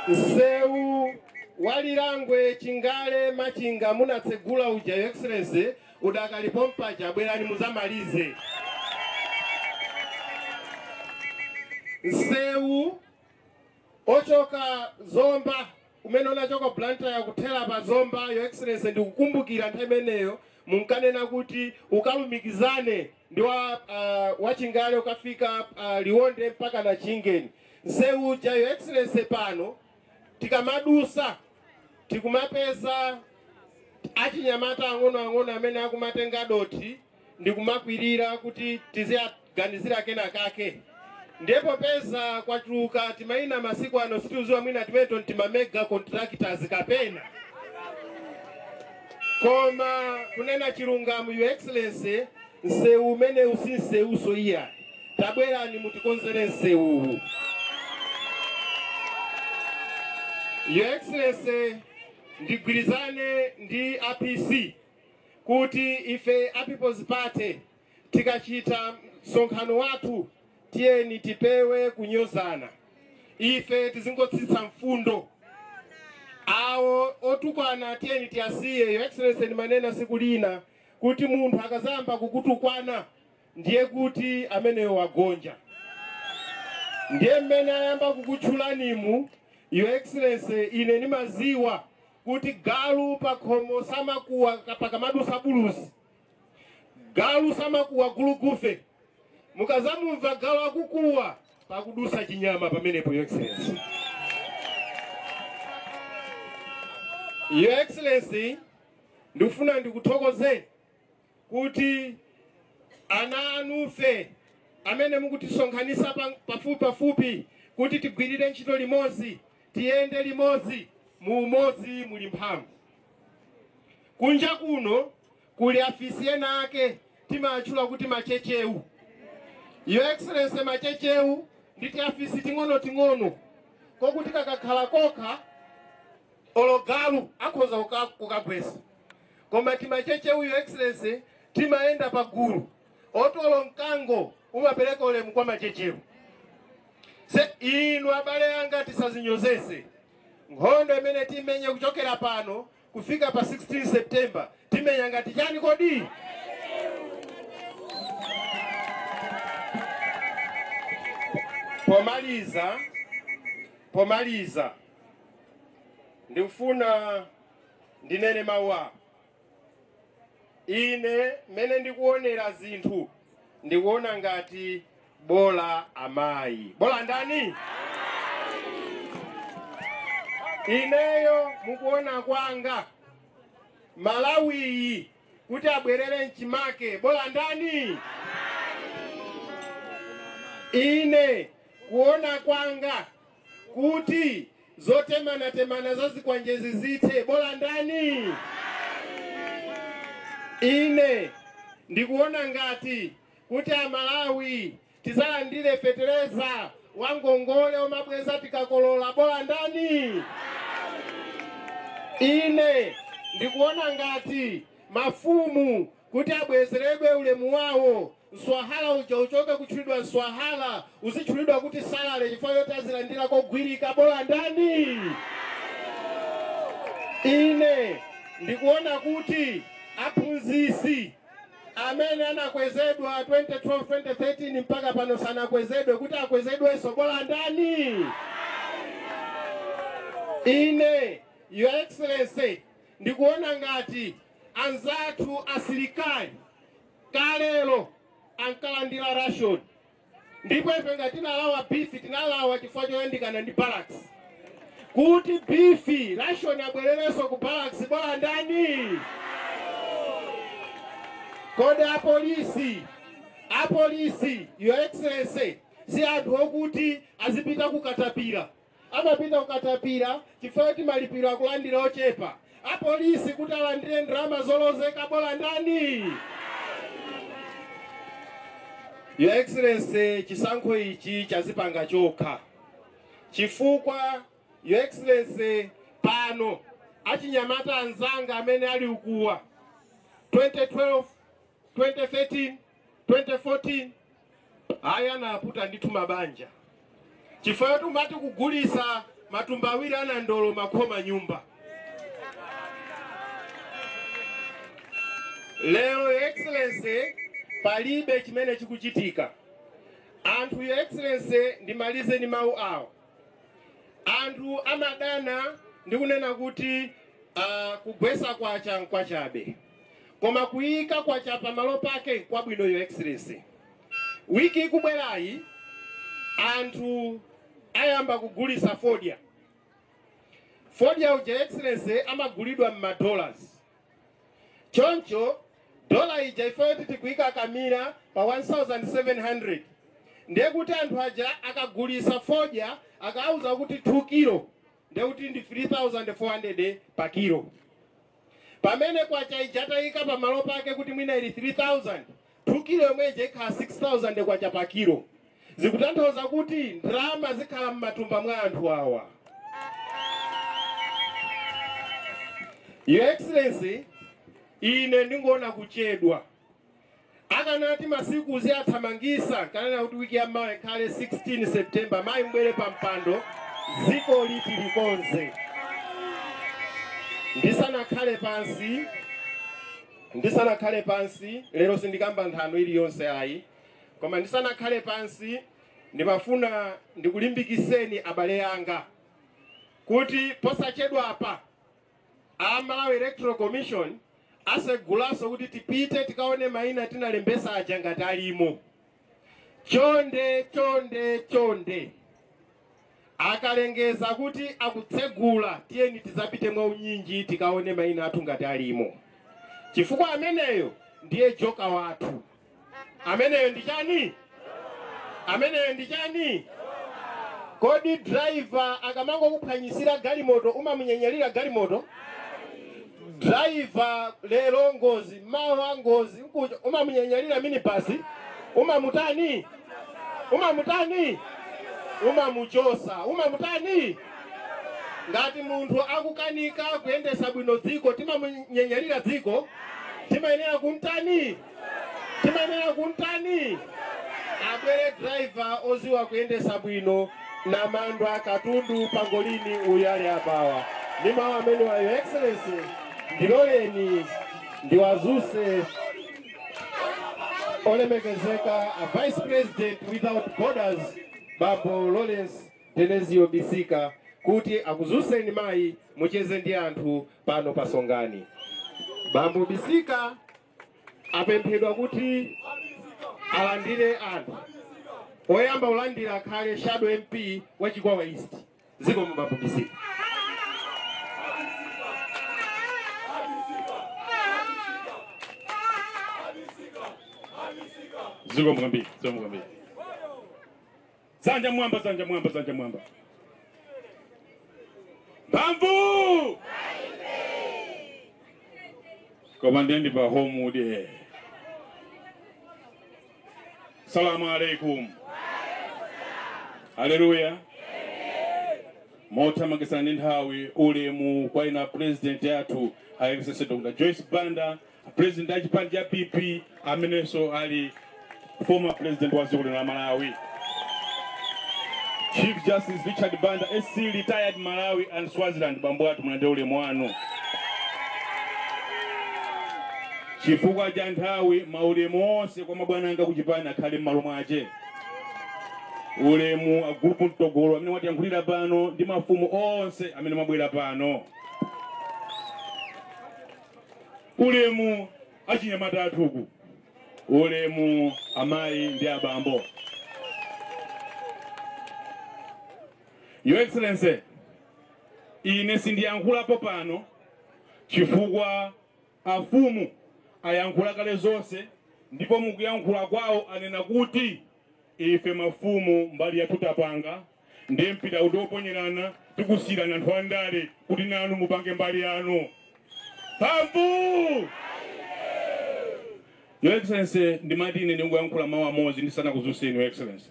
Msewu walilangwe Chingale Machinga munatsegula uja, Your Excellency, udakalipo mpaja, bwerani muzamalize. Msewu ochoka Zomba umene unachoka Blantyre kuthera pa Zomba, Your Excellency, ndikukumbukira nthawi imeneyo munkanena kuti ukalumikizane ndi wa Chingale ukafika Liwonde mpaka na Chingeni. Msewu uja, Your Excellency, pano tikamadusa tikumapeza achinyamata ang'onoang'ono amene akumatenga doti ndikumakwirira kuti tiziyaganizira kena kake. Ndipo peza kwachuluka timayina masiku ano, sitiuziwa mwina timeto ntimamega contractors kapena. Koma kunena chilungamo, Your Excellency, msewu umene usi msewuso iya, tabwerani mutikonzere msewuwu. Your Excellency, ndigwirizane ndi APC kuti ife a People's Party tikachita msonkhano wathu tiyeni tipewe kunyozana, ife tizingotsitsa mfundo. Awo otukwana tiyeni tiyasiye. Your Excellency, ndimanena siku lina kuti munthu akazamba kukutukwana ndiye kuti ameneyo wagonja, ndiye mmene ayamba kukutchulanimu. Your Excellency, ine nimaziwa kuti galu pakhomo samakuwa pakamadusa buluzi, galu samakuwa gulugufe. Mukazamumva galu akukuwa pakudusa chinyama pamenepo, Your Excellency. Your Excellency, ndikufuna ndikuthokozeni kuti ana anufe amene mukutisonkhanisa pafupi pafupi kuti tigwirire ntchito limodzi, tiyende limodzi, mu umodzi muli mphamvu. Kunja kuno kuli afisi ena ake timatchula kuti machechewu. Your Excellency, machechewu nditi afisi ting'ono-ting'ono kokuti kakakhala kokha ologalu akhoza kukagwesa, koma timachechewu, Your Excellency, timayenda pagulu. Otolo mkango umapereka ulemu kwa machechero. Se inu abale anga tisazinyozese. Nkhondo imene timenye kuchokera pano kufika pa 16 September timenya ngati chani kodi? Pomaliza ndikufuna ndinene mawu. Ine mene ndikuonera zinthu ndikuona ngati bola amayi. Bola ndani? Ineyo mukuona kwanga Malawi kuti abwerere mchimake bola ndani? Ine kuona kwanga kuti zotemana temana zazikwanjezi zithe bola ndani? Ine ndikuona ngati kuti amalawi tizalandire fetereza wangongole omabweza tikakolola bola ndani? Ine ndikuona ngati mafumu kuti abwezeredwe ulemu wawo, mswahala uja uchoke kutchulidwa mswahala uzitchulidwa kuti salale chifukwa choti azilandira kogwirika bola ndani? Ine ndikuona kuti aphunzitsi amene anakwezedwa 2012 2013 mpaka pano sanakwezedwe kuti akwezedwenso bola ndani? Ine Your Excellency ndikuona ngati anzathu asilikali kalelo ankalandira ration, ndipo ife ngati tinalawa bifi tinalawa chifukwa choyandikana ndi barracks kuti bifi ration abwererenso ku barracks bola ndani? Kodi apolisi Your Excellency si anthu okuti azipita kukatapira, amapita kukatapira chifukwa choti malipiro akulandira ochepa. Apolisi kuti alandire ndalama zolozeka bola ndani? Your Excellency chisankho ichi chazipanga chokha chifukwa Your Excellency pano achinyamata anzanga amene ali ukuwa 2012 2013 2014 aya anaputa ndithu mabanja chifukwa choti umati kugulisa matumba awiri anandolo makhoma nyumba. Lero Your Excellency palibe chimene chikuchitika. Anthu Your Excellency ndimalize ndi mawu awo. Anthu amadana ndikunena kuti kugwesa kwacha nkwachabe, koma kuyika kwacha pamalo pake kwabwino. Your Excellency, wiki ikubwerayi anthu ayamba kugulisa fodya. Fodya uja Excellency amagulidwa m'madollars, choncho dola ija ifeyo tikuyika kamira pa 1700, ndiye kuti anthu aja akagulisa fodya akauza kuti 2 kilo ndiye kuti ndi 3400 pa kilo, pamene kwacha ija tayika pamalo pake kuti mwina ili 3000, 2 kilo yomwe ija ikhala 6000 kwacha pa kilo. Zikutanthauza kuti ndalama zikhala m'matumba mwa anthu awa. Your Excellency, ine ndingoona kuchedwa. Akanati masiku uziyathamangisa kanena kuti wiki ya mawa ikhale 16 September, mayi mbwere pa mpando dziko liti likonze. Ndisanakhale pansi lero sindikamba nthano iliyonse ayi, koma ndisanakhale pansi ndimafuna ndikulimbikiseni abale anga kuti posachedwa apa a Malawi Electoral Commission asegulaso kuti tipite tikaone maina tinalembesa aja ngati alimo. Chonde chonde chonde akalengeza kuti akutsegula, tiyeni tizapite mwa unyinji tikaone maina athu ngati alimo, chifukwa ameneyo ndiye joka wathu. Ameneyo ndi chani? Ameneyo ndi chani? Kodi driver akamangokuphwanyisira galimoto umamunyenyerera galimoto? Driver lero ngozi, mawa ngozi, umamunyenyerera minibasi? Umamutani? Umamutani? Umamuchosa. Umamutani? Ngati munthu akukanika kuyendesa bwino dziko timamunyenyerera dziko, timayenera kumtani? Timayenera kuntani? Abwere driver oziwa kuyendesa bwino na mandu akatundu pangolini uyu ali apawa. Ndi mawu amene wa Your Excellency, ndiloleni ndiwazuse olemekezeka a Vice President without borders Bambo Lawrence Denezio Bisika kuti akuzuseni mayi mucheze ndi anthu pano pasongani. Bambo Bisika apemphedwa kuti alandire anthu. Oyamba ulandira akhale Shadow MP wa Chikwawa East. Zikomo Bambo Bisika. Zikomo kwambiri, zikomo kwambiri. Zanja mwamba, zanja mwamba, zanja mwamba. Mphamvu! Koma ndendi pa home. Salamu alaikum. Haleluya. Mothamangisana ndi nthawi, ulemu kwa ina president yathu Excellency Dr. Joyce Banda, president a chipani cha PP amenenso ali former president wa dziko lino la Malawi. Chief Justice Richard Banda SC, retired Malawi and Swaziland, bambo athu mulandire ulemu wanu. Chifukwa cha nthawi, maulemu onse kwa mabwana anga kuchipani akhale m'malo mwache. Ulemu a group mtogolo amene watiyankhulira pano ndi mafumu onse amene mabwera pano. Ulemu achinyamata athuku. Ulemu amayi ndi abambo. Your Excellency, ine sindiyankhulapo pano chifukwa afumu ayankhula kale zonse, ndipo mukuyankhula kwawo anena kuti ife mafumu mbali yathu tapanga ndi mpita udoponyerana tikusiyirana anthu andale kuti nanu mupange mbali yanu. Mphamvu! Your Excellency, ndimati ine ndingoyankhula mawu amodzi ndisanakuzuseni, Your Excellency,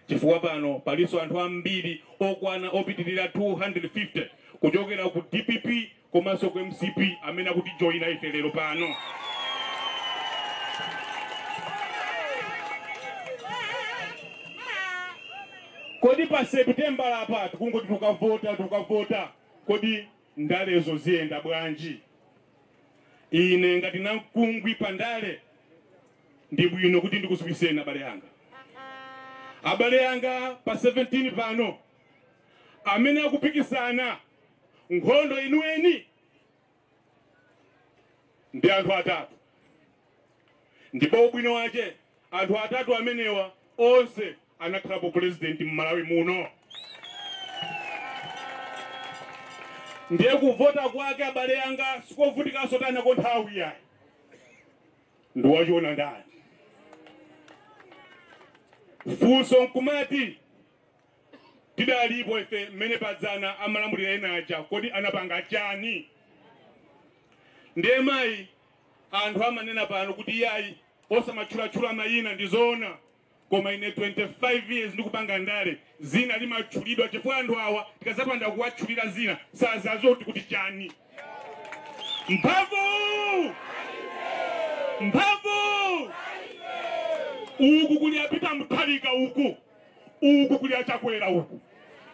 chifukwa pano palinso anthu ambiri okwana opitirira 250 kuchokera ku DPP komanso ku MCP amene akutijoyina ife lero pano. Kodi pa September apa tikungoti tukavota tukavota, kodi ndalezo ziyenda bwanji? Ine ngati namkungwi pa ndale ndi bwino kuti ndikuziwiseni abale anga. Abale anga, pa 17 pano amene akupikisana nkhondo inueni ndi anthu atatu, ndipo ubwino wache anthu atatu amenewa onse anakhalapo president m'Malawi muno. Ndiye kuvota kwake abale anga sikovutikanso tanako nthawi yayi, ndiwachiona ndani. Funso nkumati tidalipo ife mmene padzana amalamulira ena aja, kodi anapanga chani? Ndiye mayi anthu amanena pano kuti yayi osamatchulatchula mayina, ndizoona, koma ine 25 years ndikupanga ndale, zina limatchulidwa chifukwa anthu awa tikazapanda kuwatchulira zina sazazoti kuti chani. Mphamvu! Mphamvu! Uku kuli apita Mutharika uku, uku kuli achakwera uku,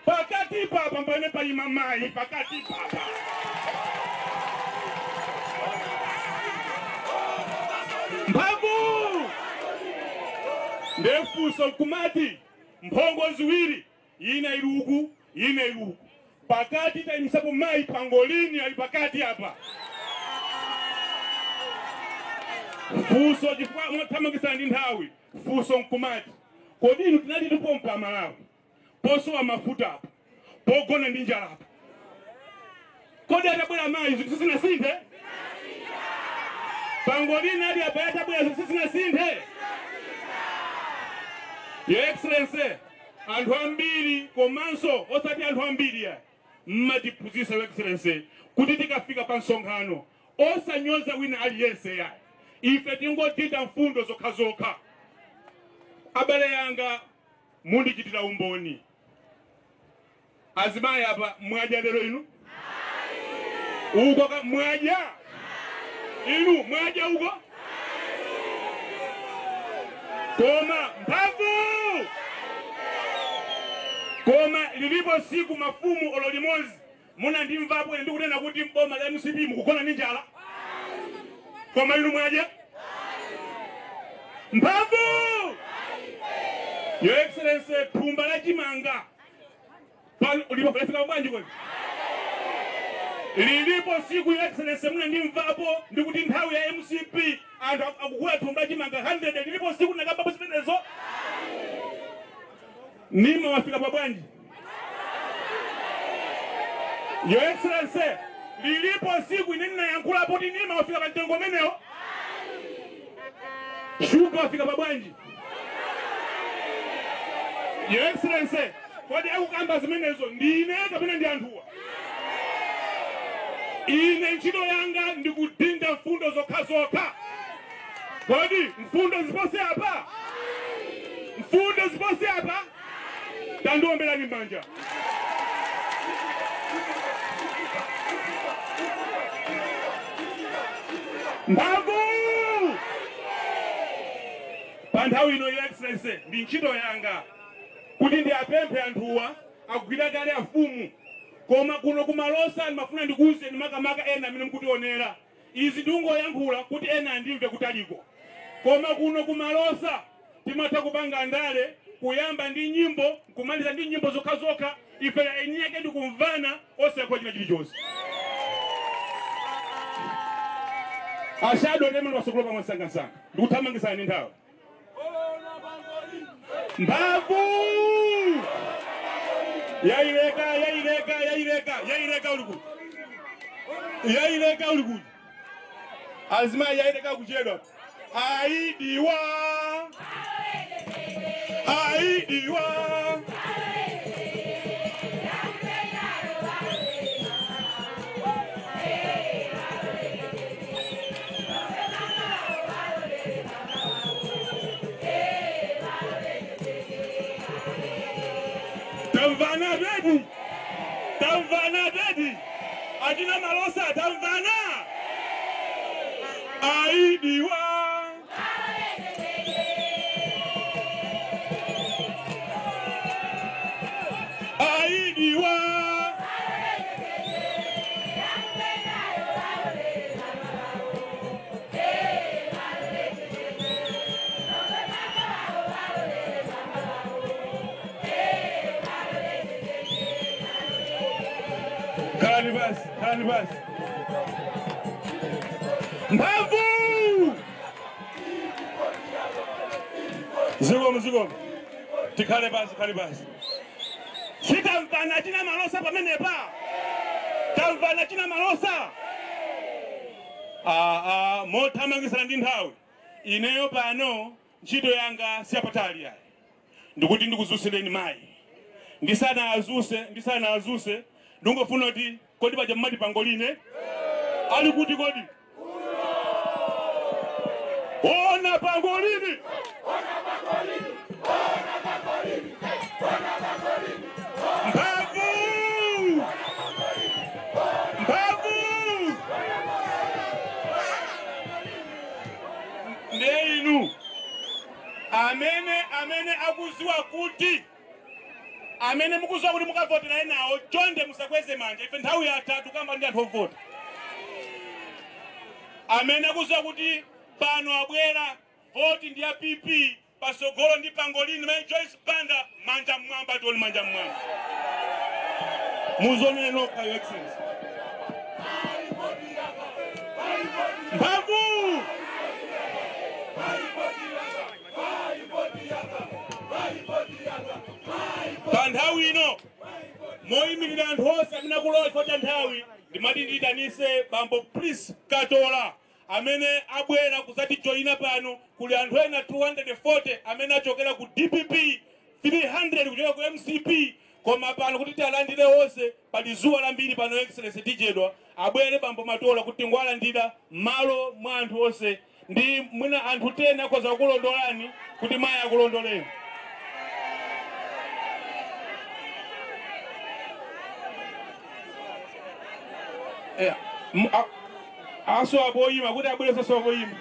pakati papa mpane paima mayi, pakati papa. Mphamvu! Ndefunso nkumati mphongo ziwiri, ina ili uku, ina ili uku, pakati taimisapo mayi pangolini ali pakati apa. Funso chifukwa mwathamangisana ndi nthawi, funso nkumati kodi inu tinali tipompa Malawi posowa mafuta apa, pogona ndi njala apa, kodi atabwera mayi zinthu sizinasinthe? Pangolini ali apa atabwera zinthu sizinasinthe? Your Excellency, anthu ambiri komanso osati anthu ambiri ya mmatiphunzitsa, Your Excellency, kuti tikafika pa msonkhano osanyoza wina aliyense yayi, ife tingochita mfundo zokhazokha. Abale yanga, mundichitira umboni. Azimayi apa mwadya lero inu? Uko mwadya? Inu mwadya uko? Koma mphamvu. Koma lilipo siku mafumu olo limodzi munandimvapo ine ndikunena kuti mboma la MCP mukugona ndi njala. Koma inu mwadya mphamvu. Your Excellency, thumba la chimanga lifika bwanji kodi? Lilipo siku, Your Excellency, munandimvapo ndikuti nthawi ya MCP anthu akugula thumba la chimanga 100. Lilipo siku nakambapo zimenezo? Nima wafika pa bwanji? Your Excellency, lilipo siku ine ndinayankhulapo kuti nima wafika pa mtengo umenewo? Shuga wafika pa bwanji? Your Excellency, kodi akukamba zimenezo ndine kapena ndi anthuwa? Ine ntchito yanga ndikudinda mfundo zokhazokha. Kodi mfundo zipose apa? Mfundo zipose apa? Tandiwombelani m'manja. Mphamvu. Pa nthawi ino, Your Excellency, ndi ntchito yanga kuti ndiapemphe anthuwa agwira kale afumu. Koma kuno kumalosa ndimafuna ndikuwuzeni makamaka ena amene mukutionera izi, ndingoyankhula kuti ena andimve kutaliko. Koma kuno kumalosa timatha kupanga ndale, kuyamba ndi nyimbo, kumaliza ndi nyimbo zokhazokha. Ife eni yake ndikumvana, osayankhula china chilichonse. Ashado ndemene pasokolo pamwe msangamsanga, ndikuthamangisana ndi nthawi. Mphamvu yaileka, yaileka, yaileka, yaileka uli kuti, yaileka uli kuti, azimayi yaileka kuchedwa. Aidiwa, aidiwa. Tamvana bedi, tamvana bedi, achina malosa tamvana. Aidiwa. Aidiwa. Khalani basi, khalani basi. Mphamvu. Zikomo, zikomo. Tikhale basi, khale basi. Sitamvana china malosa pamenepa? Tamvana china malosa? Ah, ah, mothamangisana ndi nthawi, ineyo pano ntchito yanga siyapatali ayi, ndikuti ndikuzusireni mayi. Ndisana azuse, ndisana azuse, ndingofuna kuti kodi paja mmati pangoline ali kuti? Kodi ona pangolini. Mphamvu, mphamvu. Ndiye inu amene akuziwa kuti, amene mukuziwa kuti mukavotera nawo, chonde musakweze manja. Ife nthawi yatatu kamba ndi anthu ovota. Amene akuziwa kuti pano abwera voti ndi ya PP, pasogolo ndi pangolini mai Joyce Banda, manja mmwamba tioni, manja mmwamba. Muzonene nokha, Your Excellency. Mphamvu. Pa nthawi ino, moyimirira anthu onse amene akulowa chifukwa cha nthawi, ndimati ndiyitanise bambo Prince Katola amene abwera kuzatijoyina pano. Kuli anthu ena 240 amene achokera ku DPP, 300 kuchoka ku MCP. Koma pano kuti tialandire onse, pali zuwa lambiri pano, Excellency, tichedwa. Abwere bambo Matola kuti tingowalandira malo mwa anthu onse, ndi mwina anthu 10 akhoza kukulondolani kuti mayi akulondoleni. Aso aboyima kuti abwere, saso aboyima.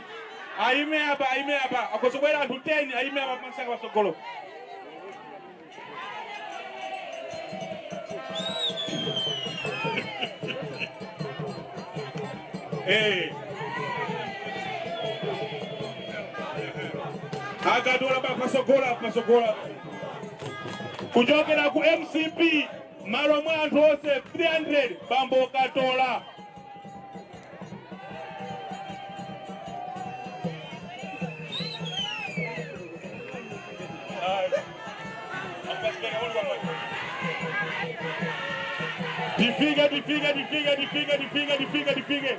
Aime apa, aime apa. Akozobwera anthu 10 aime apa pansanga pasogolo. Akatola pasogola pasogola. Kuchokera ku MCP malo mwa anthu onse 300 bambo Katola. Tifike, tifike, tifike, tifike, tifike, tifike, tifike.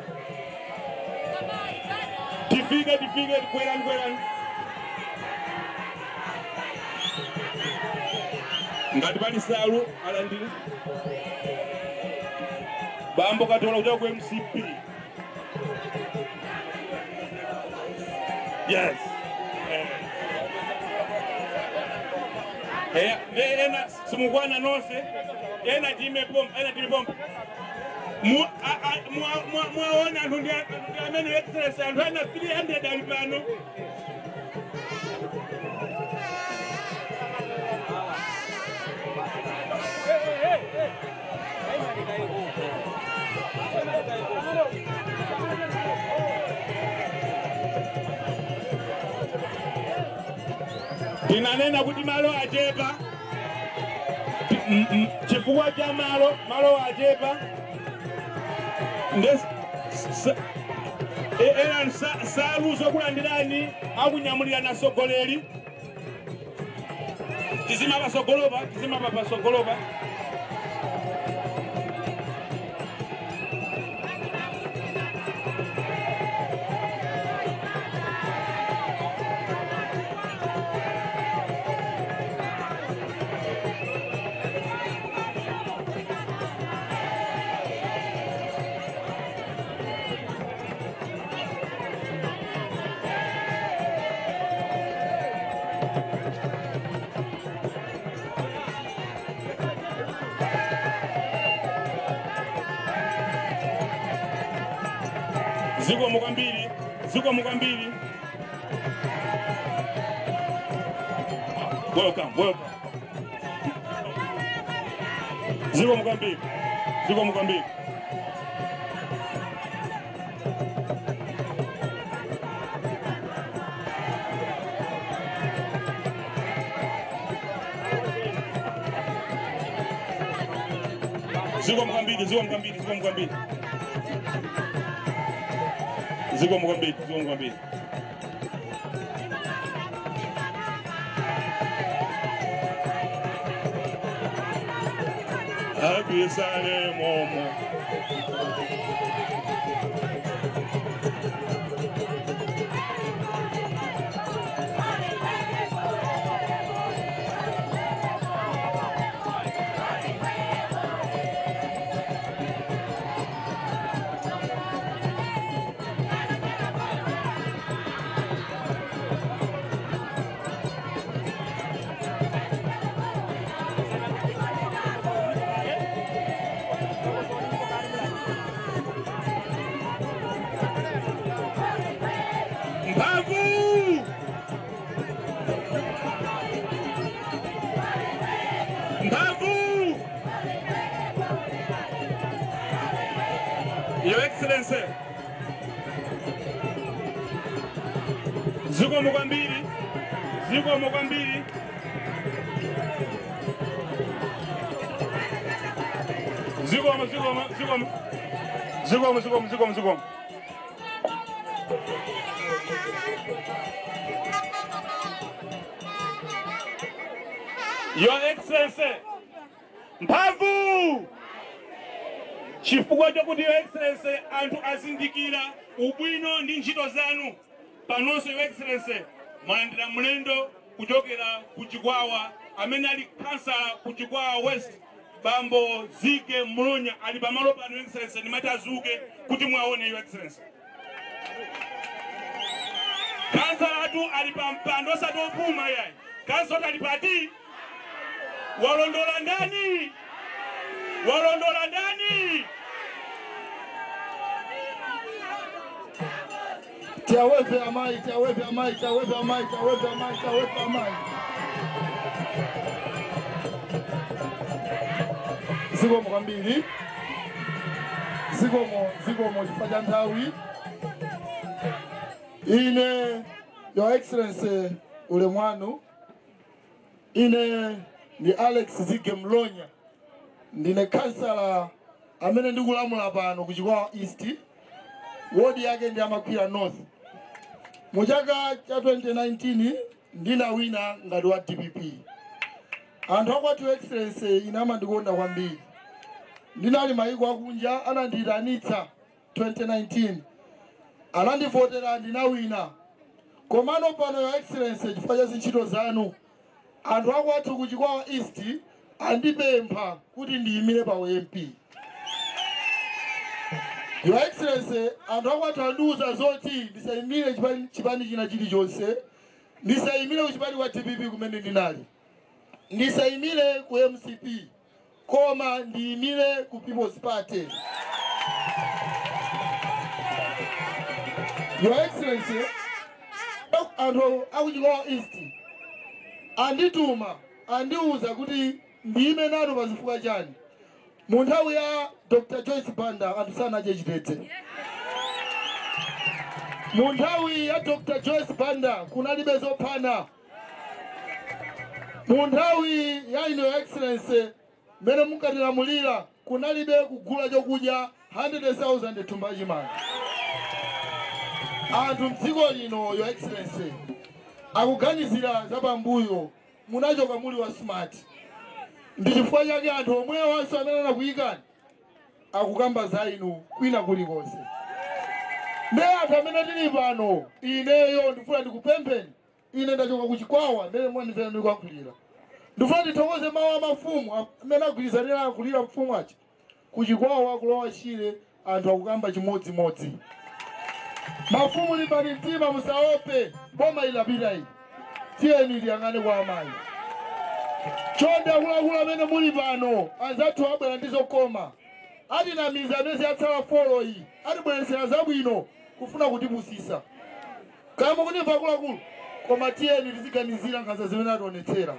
Tifike, tifike, kwerani, kwerani. Ngati pali salu alandire. Bambo Katola kuchoka ku MCP. Yes. Ena simukwana nonse. Ena time pomp, ena time pomp. Mwaona anthu ndi amene Excellency anthu ena 300 ali pano. Tinanena kuti malo achepa. Chifukwa cha malo, malo achepa. Ena salu zokulandirani akunyamulira nasogoleri. Tizima pasogolopa, tizima pasogolopa. Ziko mukambiri, ziko mukambiri. Welcome, welcome. Ziko mukambiri, ziko mukambiri. Ziko mukambiri, ziko mukambiri, ziko mukambiri. Ziko mukambiri, ziko mukambiri. Abisale momo. Your Excellency, Ziko mukambiri, ziko mukambiri. Ziko, ziko, ziko, ziko, ziko, ziko, ziko. Your Excellency, mphamvu. Chifukwa chokuti Your Excellency anthu azindikira ubwino ndi ntchito zanu. Panonso Your Excellency mwalandira mlendo kuchokera ku Chikwawa amene ali kansala ku Chikwawa West, Bambo Zike Mlonya ali pamalo pano. Your Excellency ndimati azuke kuti mwaone. Your Excellency, kansala atu ali pa mpando osati opuma yayi. Kansala ali pati walondola ndani? Walondola ndani? Tiaweve amayi, tiaweve amayi, tiaweve amayi, tiaweve amayi, tiaweve amayi. Zikomo kwambiri. Zikomo, zikomo chifukwa cha nthawi. Ine, Your Excellency, ulemu wanu. Ine ndi Alex Zige Mlonya. Ndine kansala amene ndikulamula pano ku Chikwawa East. Wodi yake ndi Amakwira North. Mu chaka cha 2019 ndinawina ngati wa DPP. Anthu akwathu Excellency ine amandikonda kwambiri. Ndinali mayiko akunja anandiyitanitsa 2019. Anandivotera ndinawina. Komano pano Your Excellency chifukwa cha zintchito zanu anthu akwathu ku Chikwawa East andipempha kuti ndiyimire pa MP. Your Excellency, anthu akwathu andiwuza zoti ndisayimire chipani china chilichonse, ndisayimire ku chipani kwa DPP kumene ndinali, ndisayimire ku MCP, koma ndiyimire ku People's Party. Your Excellency, anthu aku Chikwawa East andituma, andiwuza kuti ndiyime nanu pa zifukwa chani. Mu nthawi ya Dr. Joyce Banda anthu sanadye chitedze. Mu nthawi ya Dr. Joyce Banda kunalibe zophana. Mu nthawi ya ino Your Excellency mmene munkatilamulira kunalibe kugula chokudya 100,000 thumba chimanga. Anthu mdziko lino Your Excellency akuganizira za pambuyo, munachoka muli wa smart. Ndi chifukwa chake anthu omwewo anso amene anakuyikani akukamba za inu kwina kulikonse. Ndiye anthu amene tili pano, ineyo ndifuna ndikupempheni. Ine ndachoka ku Chikwawa mmene mwandimvera ndikuyankhulira. Ndifuna ndithokoze mawu a mafumu amene agwirizanira akulira mfumu aja. Ku Chikwawa kulowa Chile anthu akukamba chimodzimodzi. Mafumu limbani mtima, musaope, boma ilapita iyi. Tiyeni liyang'ane kwa amayi. Chonde akuluakulu amene muli pano, anzathu abwera ndi zokoma. Atinamiza amene atsala folo iyi, atibweretsera zabwino kufuna kutipusisa. Kaya mukunimva akuluakulu, koma tiyeni tiziganizira nkhanza zimene ationetsera.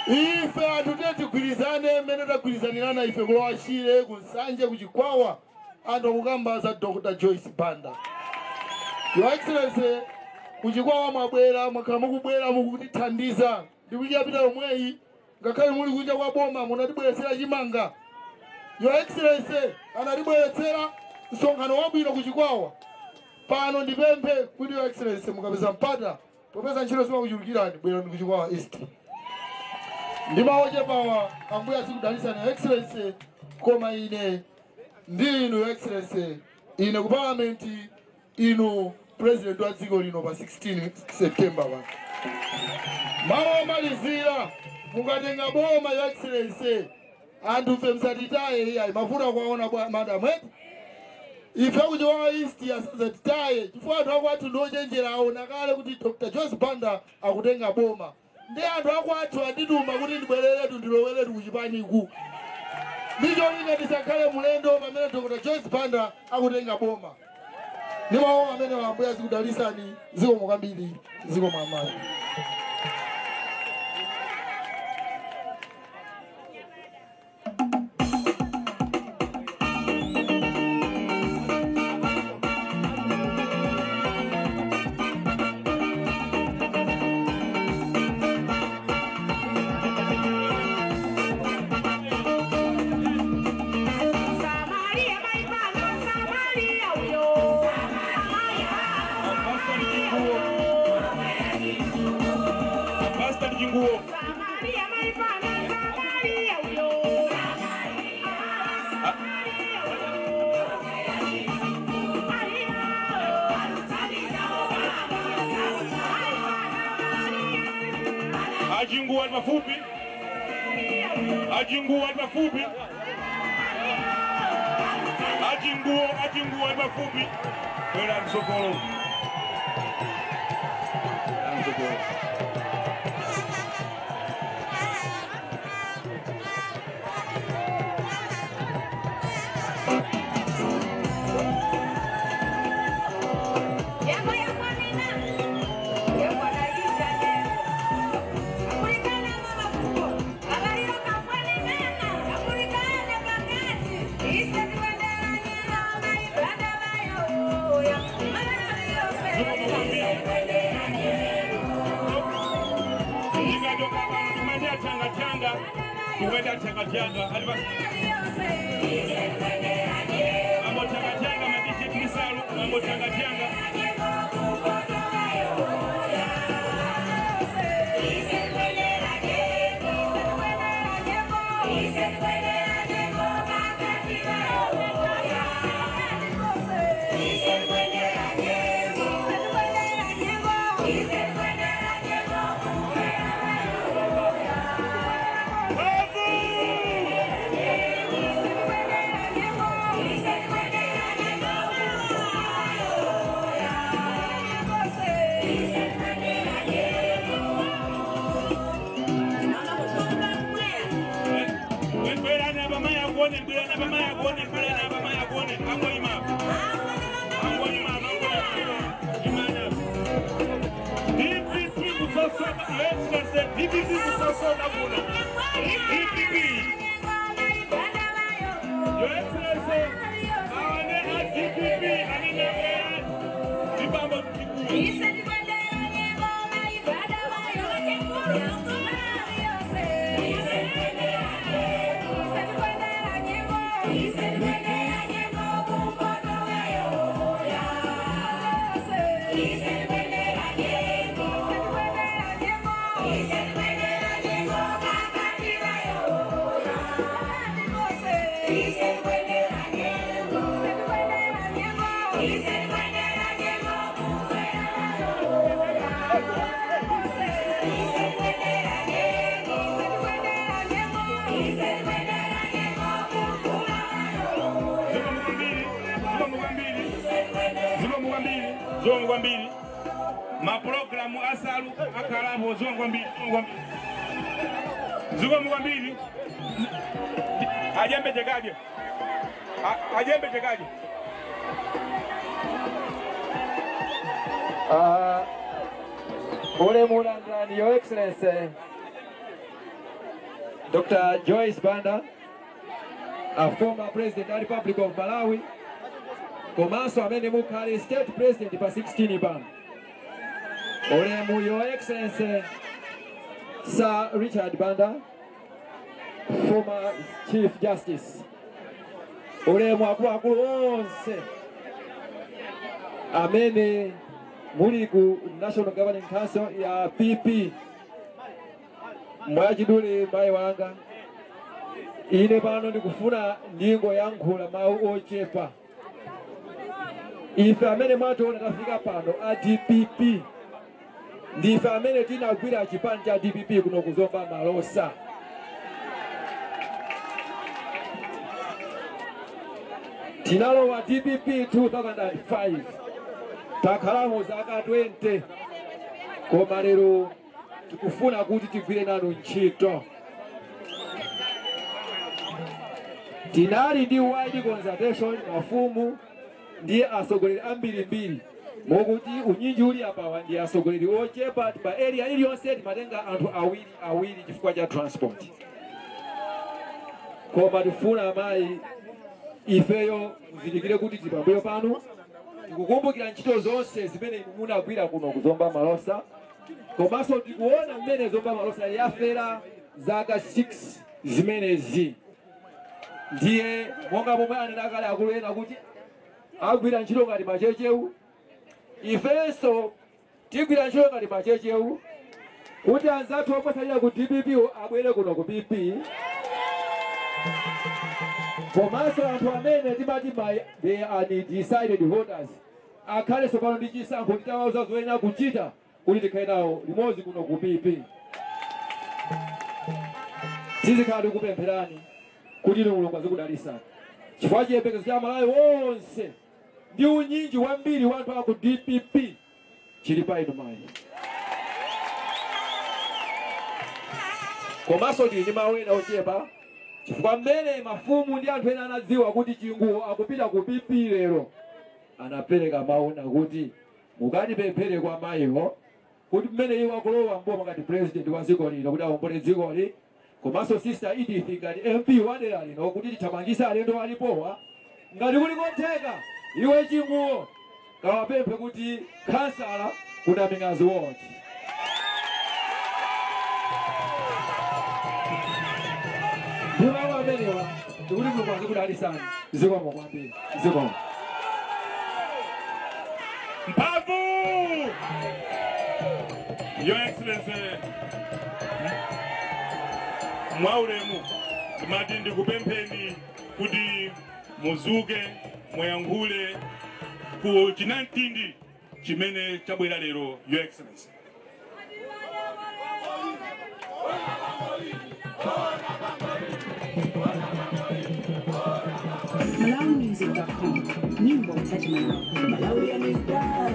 Ife anthu tiye tigwirizane mmene tagwirizanirana ife kulowa Chile, ku Nsanje, ku Chikwawa, anthu akukamba za Dr. Joyce Banda. Your Excellency, ku Chikwawa mwabwera, mwakhala mukubwera mukutithandiza. Ndikuti yapita yomweyi, ngakhale muli kunja kwa boma munatibweretsera chimanga. Your Excellency anatibweretsera msonkhano wabwino ku Chikwawa. Pano ndipemphe kuti Your Excellency mukapeza mpata, popeza ntchito zimakuchulukirani, bwerani ku Chikwawa East. Ndi mawu ochepawa, Ambuye azikudalitsani Your Excellency, koma ine ndi inu Your Excellency, ine ku parliament, inu president wa dziko lino pa 16 September pano. Mawu omalizira, mukatenga boma Your Excellency, anthu mfe msatitaye iyayi, mavuto akuwaona madam eti. Ife ku Chikwawa East asadzatitaye, chifukwa anthu akwathu ndi ochenjera aona kale kuti Dr. Joyce Banda akutenga boma. Ndi anthu akwathu andituma kuti ndibwereretu ndiloweretu kuchipaniku. Ndicholinga ndisakhale mulendo pamene Dr. Joyce Banda akutenga boma. Ndi mawu amene Ambuye azikudalitsani, zikomo kwambiri, zikomo amayi. Ajinguo mafupi. Ajinguo mafupi. Bwera msokolo. Tikumati athangathanga, tikumati athangathanga alipasi mambo thangathanga matiche timisalo mambo thangathanga. Zongo kwambiri maprogramu asalu akhalapo zongo kwambiri zongo kwambiri ajembe chekaje ajembe chekaje. Ule mulandani, Your Excellency Dr. Joyce Banda, a former president of the Republic of Malawi, komanso amene mukhale state president pa 16 pano. Ulemu Your Excellency Sir Richard Banda, former Chief Justice. Ulemu akuluakulu onse amene muli ku National Governing Council ya PP. Mwachidule mayi wanga, ine pano ndikufuna ndingoyankhula mawu ochepa. Ife amene mwationa tafika pano a DPP ndife amene tinagwira chipani cha DPP kuno kuzomba Malosa. Tinalowa DPP 2005, takhalamo zaka 20, koma lero tikufuna kuti tigwire nanu ntchito. Tinali ndi wide consultation mafumu ndiye asogoleri ambirimbiri, mokuti unyinji uli apawa ndiye asogoleri ochepa pa area iliyonse timatenga anthu awiri awiri chifukwa cha transport. Koma tifuna amayi ifeyo muzindikire kuti tipambuyo pano tikukumbukira ntchito zonse zimene inu munagwira kuno kuzomba Malosa, komanso tikuona mmene Zomba Malosa yafera zaka 6 zimenezi. Ndiye monga momwe anena kale akulu ena kuti agwira ntchito ngati machechewu, ifenso tigwira ntchito ngati machechewu kuti anzathu omwe ku DPP abwere kuno ku PP. Komanso anthu amene timati they are the decided voters akhalenso pano ndi chisankho titawauza zoyenera kuchita kuti tikhale nawo limodzi kuno ku PP. Tizikhala tikupempherani kuti inu Mulungu azikudalitsani, chifukwa chiyembekezo cha Malawi wonse ndi unyinji wambiri wa anthu aku DPP chili pa inu mayi. Komanso tili ndi mawu ena ochepa, chifukwa mmene mafumu ndi anthu ena anadziwa kuti Chinguwo akupita ku PP lero, anapereka mawu kuti mukatipemphere kwa mayiwo kuti mmene iwo akulowa mboma ngati president wa dziko lino kuti awombole dzikoli, komanso Sister Edith ngati MP wa dera lino kuti tithamangitse alendo alipowa ngati kuli kotheka iwe Chinguwo kawapemphe kuti khansala kuna Mingazi Ward. Tikuti Mulungu azikudalitsani. Zikomo kwambiri. Zikomo. Mphamvu! Your Excellency, mwaulemu ndimati ndikupempheni kuti muzuke muyankhule ku chinamtindi chimene chabwera lero, Your Excellency. MalawiMusic.com. Nyimbo za Malawi. Malawi ya Mr.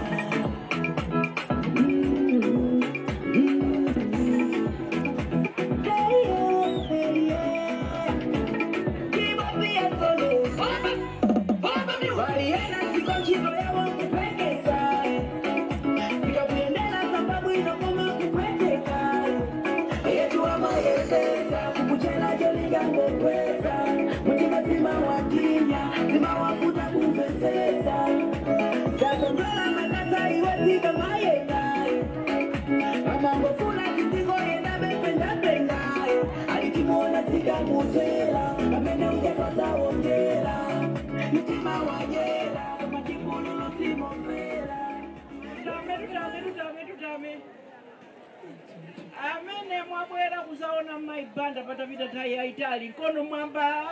Amene mwabwera kuzaona maibanda patapita nthawi yayitali, mkono mwamba,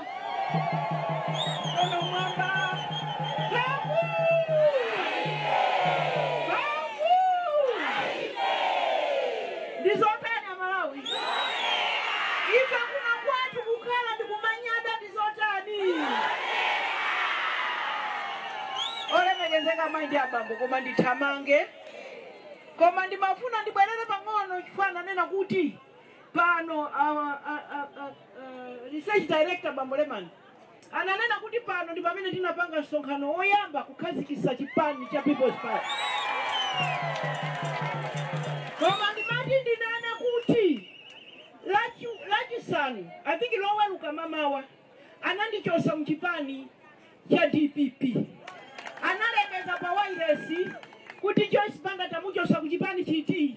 mkono mwamba. Babu! Babu! Ndizotani Amalawi? Ife kuna kwathu kukhala ndikumanyada, ndizotani? Olemekezeka mayi ndi abambo, koma ndithamange, koma ndimafuna ndibwerere pang'ono chifukwa nanena kuti pano research director Bambo Lemani ananena kuti pano ndi pamene tinapanga msonkhano woyamba kukhazikitsa chipani cha People's Party. Koma ndimati ndinene kuti lachisanu, I think loweruka mamawa, anandichosa mchipani cha DPP. Analengeza pa wailesi kuti Joyce Banda tamuchosa kuchipani chiti,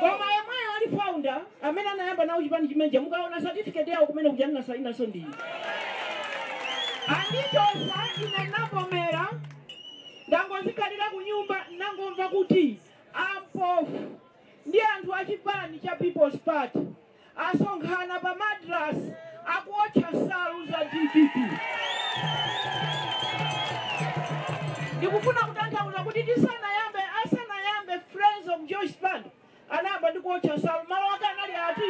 koma yemweyo ali founder amene anayamba nawo chipani chimenje, mukaona certificate yawo kumene kujanina sainaso ndiyi. Andichosa, ine navomera, ndangozikhalira ku nyumba, nangomva kuti ampofu ndi anthu achipani cha People's Party asonkhana pa Madras akuotcha nsalu za DPP. Ndikufuna kutanthauza kuti tisanayambe, asanayambe Friends of Joyce Banda anayamba ndi kuotcha nsalu, malo ake anali ati?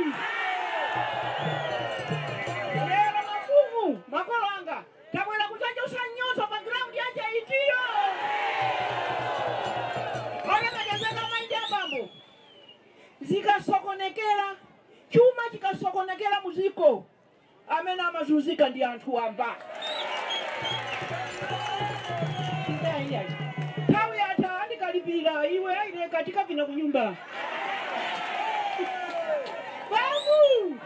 Lero mafumu, makolo anga, tabwera kudzachosa nyozo pa ground yache itiyo. Olemekezeka mayi ndi abambo, zikasokonekera chuma, chikasokonekera muziko, amene amazunzika ndi anthu wamba. Nthawi yatha, andikalipira iwe aine katika vina kunyumba. Babu!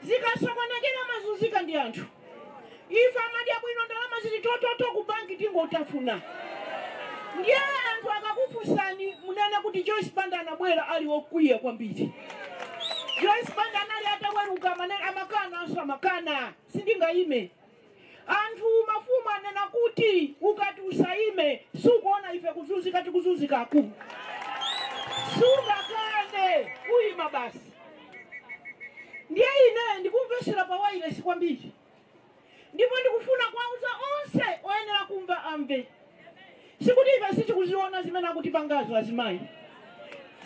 Zikasokonekera mazunzika ndi anthu. Ife amadya bwino, ndalama zili tototo ku banki, tingotafuna. Ndiye anthu akakufunsani, munene kuti Joyce Banda anabwera ali wokwiya kwambiri. Joyce Banda anali ataweruka, amakana anso amakana, sindingayime. Anthu mafumu anena kuti ukati usayime, sukuona ife kuzunzika tikuzunzikaku, sungakane kuyima basi. Ndiye ine ndikumvesera pa wailesi kwambiri, ndipo ndikufuna kuwauza onse oyenera kumva amve. Sikuti ife sitikuziona zimene akutipangazo azimayi,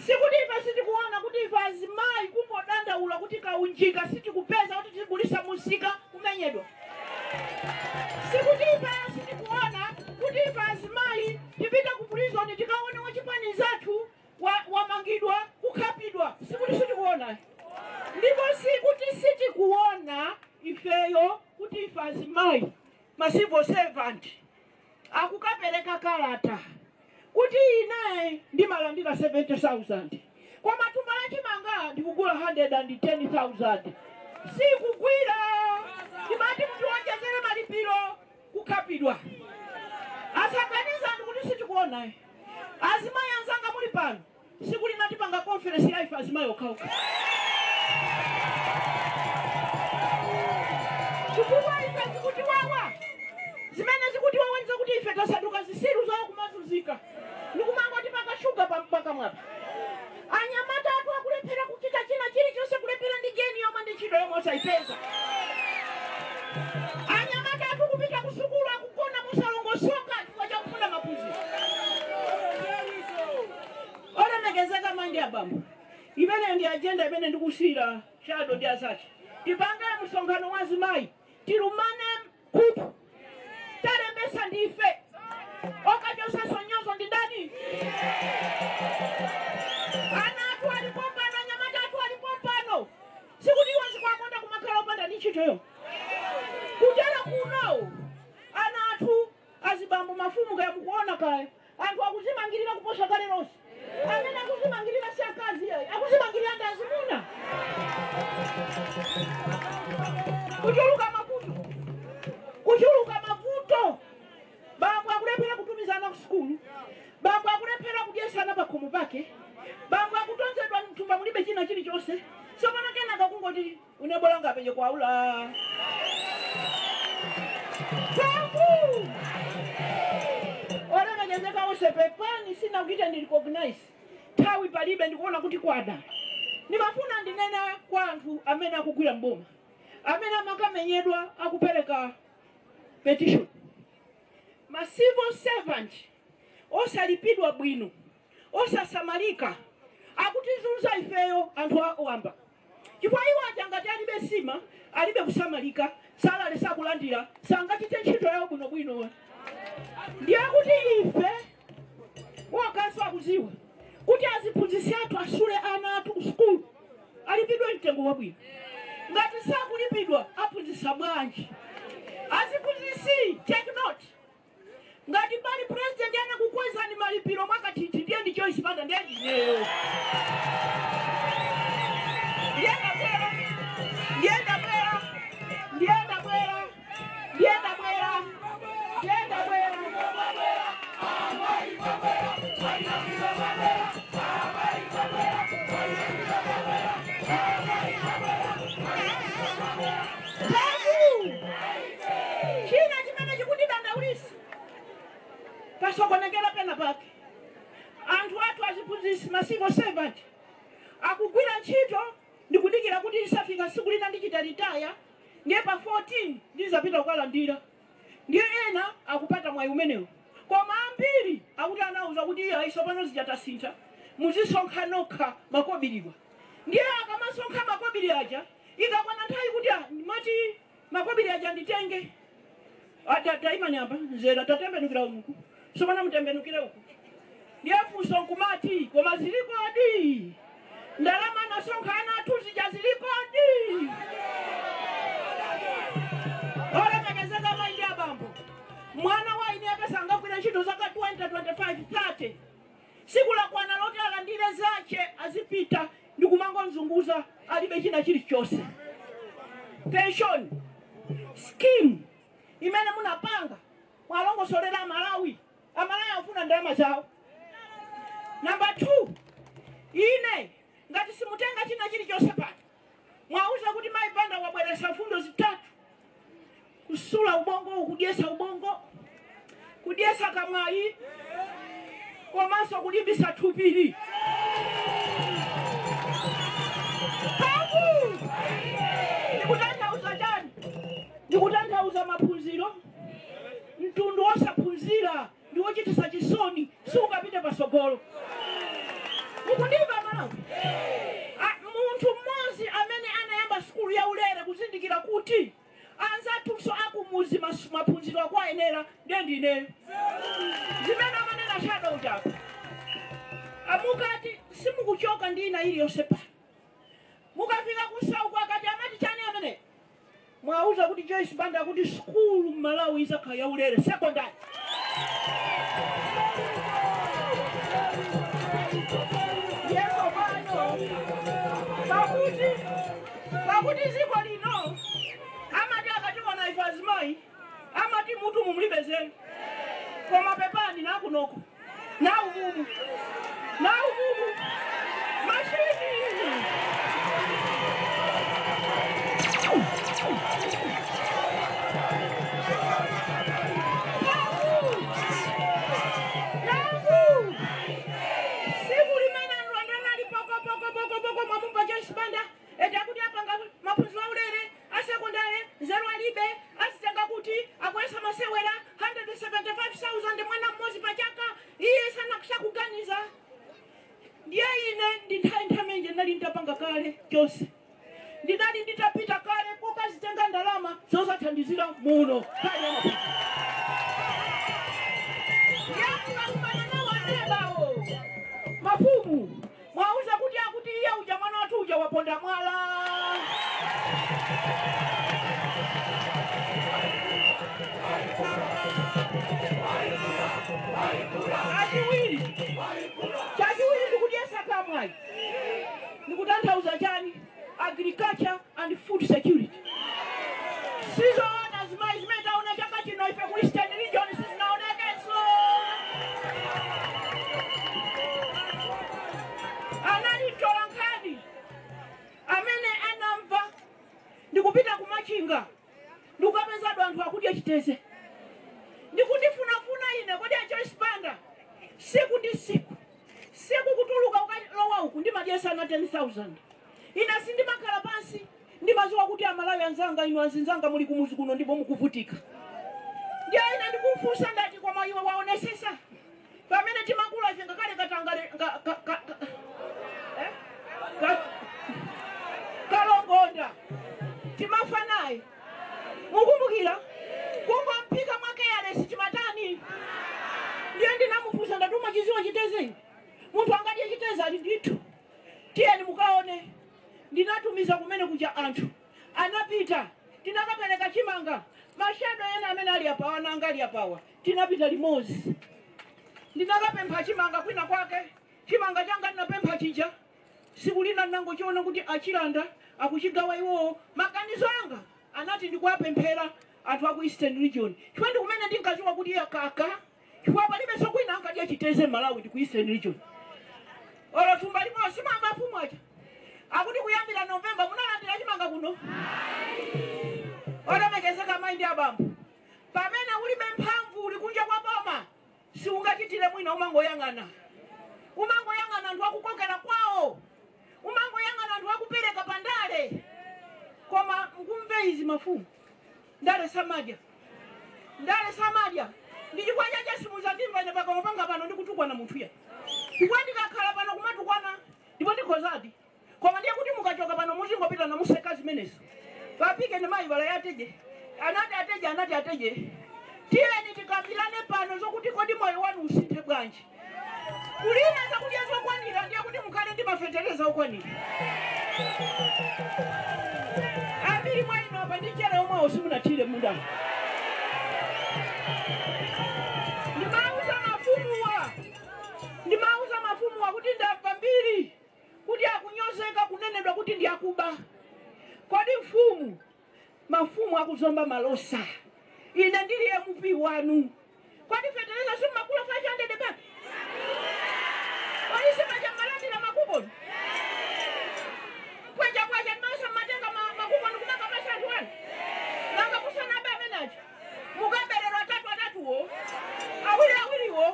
sikuti ife sitikuona kuti ife azimayi kungodandaula kuti kaunjika sitikupeza kuti tigulisa musika kumenyedwa. Sikuti ife sitikuona kuti ife azimayi tipite ku prison tikaone wachipani zathu wamangidwa kukhapidwa. Sikuti sitikuona, ndipo sikuti sitikuona ifeyo kuti ife azimayi ma civil servant akukapereka kalata kuti ine ndimalandira 70,000 koma thumba la chimanga ndikugula 110,000, sikugwira, ndimati mutiwonjezere malipiro, kukhapidwa. Asaganiza ndikuti sitikuona. Azimayi anzanga muli pano, siku linatipanga conference ya ife azimayi okhaokha. Chifukwa ife zikutiwawa. Zimene zikutiwawa nzakuti ife tasanduka zisilu zawo kumazunzika. Ndikumangoti pakashuga pakamwapa. Anyamata athu akulephera kuchita china chilichonse, kulephera ndi geni yomwe ndi ntchito yomwe osayipeza. Anyamata athu kupita kusukulu akugona musalongosoka chifukwa chakufuna maphunziro. Olemekezeka mayi abambo, imene ndi agenda imene ndikusiyira Shadow ndi azache. Tipange msonkhano wa azimayi, tilumane khutu, talembesa ndife, okachosa sonyozo ndi ndani? Ana athu alipo pano, anyamata athu alipo pano. Sikuti iwo zikwakonda kumakhala opanda ndi ntchitoyo. Kutera kuno ana athu azibambo, mafumu, kaya mukuona kaya anthu akuzimangirira kuposa kale lonse. Amene akuzimangirira si akazi ayi, akuzimangirira ndi azimuna. Kuchuluka mavuto, kuchuluka mavuto. Bambo akulephera kutumizana ku sukulu, bambo akulephera kudyesana pakhomo pake, bambo akutonzedwa mthumba mulibe china chilichonse. Sopano kenaka kungoti unebolanga apenye kwaula Tangu! Olemekezeka onse, pepani sina kuita ndi recognize. Nthawi palibe, ndikuona kuti kwada. Ndimafuna ndinene kwa anthu amene akugwira mboma, amene amakamenyedwa akupereka petition. Ma civil servant osalipidwa bwino, osasamalika, akutizunza ifeyo anthu awamba. Chifukwa iwo aja ngati alibe sima, alibe kusamalika, salary sakulandira, sangachite ntchito yawo bwinobwino. Ndiye kuti ife wakaso akuziwa kuti aziphunzitsi athu asule ana athu ku sukulu alipidwe mtengo wabwino. Ngati sakulipidwa aphunzitsa bwanji? Aziphunzitsi, take note. Ngati pali president anakukwezani malipiro mwakathithi, ndiye ndi Joyce Banda, ndiye ndineyo. Ndiye ndabwera, ndiye ndabwera, ndiye ndabwera, ndiye ndabwera, ndiye ndabwera. Tangu! China chimene chikudidandaulisa, pasokonekera pena pake. Anthu athu aziphunzitsi, ma civil servant, akugwira ntchito ndikudikira kuti lisafika tsiku lina ndichita retire, ndiye pa 14 ndizapita kukalandira. Ndiye ena akupata mwayi umenewo, koma ambiri akuti anauza kuti iya isopano zichatasintha, muzisonkha nokha makobiriwa. Ndiye akamasonkha makobiri aja, ikakwana nthawi kuti mati makobiri aja nditenge, taimani apa nzera, tatembenukira uku, sopano mutembenukire uku. Ndiye funso nkumati, koma zilikodi ndalama anasonkha ana athu zija, zilikodi? Olemekezeka mayi ndi abambo, mwana wa ine akasangagwira ntchito zaka 20, 25, 30, siku lakwana loti alandire zache azipita, ndikumangomzunguza alibe china chilichonse. Pension scheme imene munapanga, mwalongosolera Amalawi, Amalawi afuna ndalama zawo. Number 2, ine ngati simutenga china chilichonse pano, mwauza kuti mayi Banda wabweresa mfundo zitatu: kusula ubongo, kudyesa ubongo, kudyesa kamwayi, komanso kulimbisa thupiri. Tangu! Ndikutanthauza chani? Ndikutanthauza maphunziro. Mtundu wosaphunzira ndi wochitisa chisoni, sukapite pasogolo. Mukundimva, Malawi? Munthu mmodzi amene anayamba sukulu ya ulere, kuzindikira kuti anzathunso akumuzi maphunziro akwayenera, ndiye ndineyo. Zimene amanena Shadow ujapo, amukati simukuchoka ndi ina iliyonse pano, mukafika kusauku akati amati chani amene mwauza kuti Joyce Banda kuti sukulu mMalawi izakhala yaulere, secondary. Yeso pano pakuti ziko lino amati akationa ife azimayi amati mutu mumulibezeni, koma pepani, nakunoko naumumu naumumu machini. Ndinali nditapita kale kokazitenga ndalama zosathandizira muno kale yamaphunziro. Yakukakumana nawo anebawo mafumu mwauza kuti akuti iye uja mwana wathu uja waponda mwala. Achiwiri chachiwiri ndikudyesa kamwayi ndikutanthauza chani? Agriculture and food security. Sizoona zimayi zimene taona chaka chino ife ku Eastern Region sizinaonekenso. Analitola nkhani amene anamva ndikupita kumachinga ndikukapezadwa anthu akudya chiteze ndikundifunafuna ine kodi a Joyce Banda siku ndi siku siku kutuluka ukalowa uku ndimadyesana 10,000. Ine sindimakhala pansi ndimaziwa kuti amalawi anzanga inu anzinzanga muli kumuzi kuno ndipo mukuvutika. Ndiye ine ndikufunsa ndati koma iwe waonesesa pamene timakula ife ngakhale katangale kalongonda timafa naye mukumbukira kungomphika mwake yalesi timatani. Ndiye ndinamufunsa ndati umachiziwa chiteze munthu angadye chiteze ali ndithu tiyeni mukaone. Ndinatumiza kumene kuja anthu anapita tinakapereka chimanga mashado ena amene ali apawa nanga ali apawa tinapita limodzi ndinakapempha chimanga kwina kwake chimanga changa ndinapempha chija siku lina ndinangochiona kuti achilanda akuchigawa iwowo. Maganizo anga anati ndikuwapemphera anthu aku Eastern Region chifukwa ndi kumene ndinkaziwa kuti iye kaka chifukwa palibenso kwina ankadya chiteze Malawi ndi ku Eastern Region. Olo thumba limodzi simanga afumu aja akuti kuyambira Novemba munalandira chimanga kuno. Olemekezeka mayi ndi abambo, pamene ulibe mphamvu uli kunja kwa boma siungachitire mwina, umangoyang'ana umangoyang'ana anthu akukokera kwawo umangoyang'ana anthu akupereka pandale. Koma mkumve izi mafumu, ndale samadya ndale samadya. Ndi chifukwa chache simuzandimva ine pakamwa panga pano ndikutukwana munthuya chifukwa ndikakhala pano kumatukwana ndipo ndikhozadi. Koma ndiye kuti mukachoka pano muzingopita namuseka zimenezo papike ndi mayi vala yateje anati ateje anati ateje. Tiyeni tikambirane pano zokuti kodi moyo wanu usinthe bwanji. Kulima zakudya zokwanira ndiye kuti mukhale ndi mafetereza okwanira. Ambiri mwa inu apa ndi chere omwewo simunathire mundamo. Ndimauza mafumuwa kuti ndamva mbiri kuti akunyozeka kunenedwa kuti ndi akuba. Kodi mfumu mafumu akuzomba malosa ine ndili MP wanu kodi fetereza simumakula 500 baki kodi simachamalandira makuponi mpweja bwacha ndimasa mmatenga makuponi kumanga pasa anthu anu nanga kusanabe amenacho mukaberero atatu atatuwo awiri awiriwo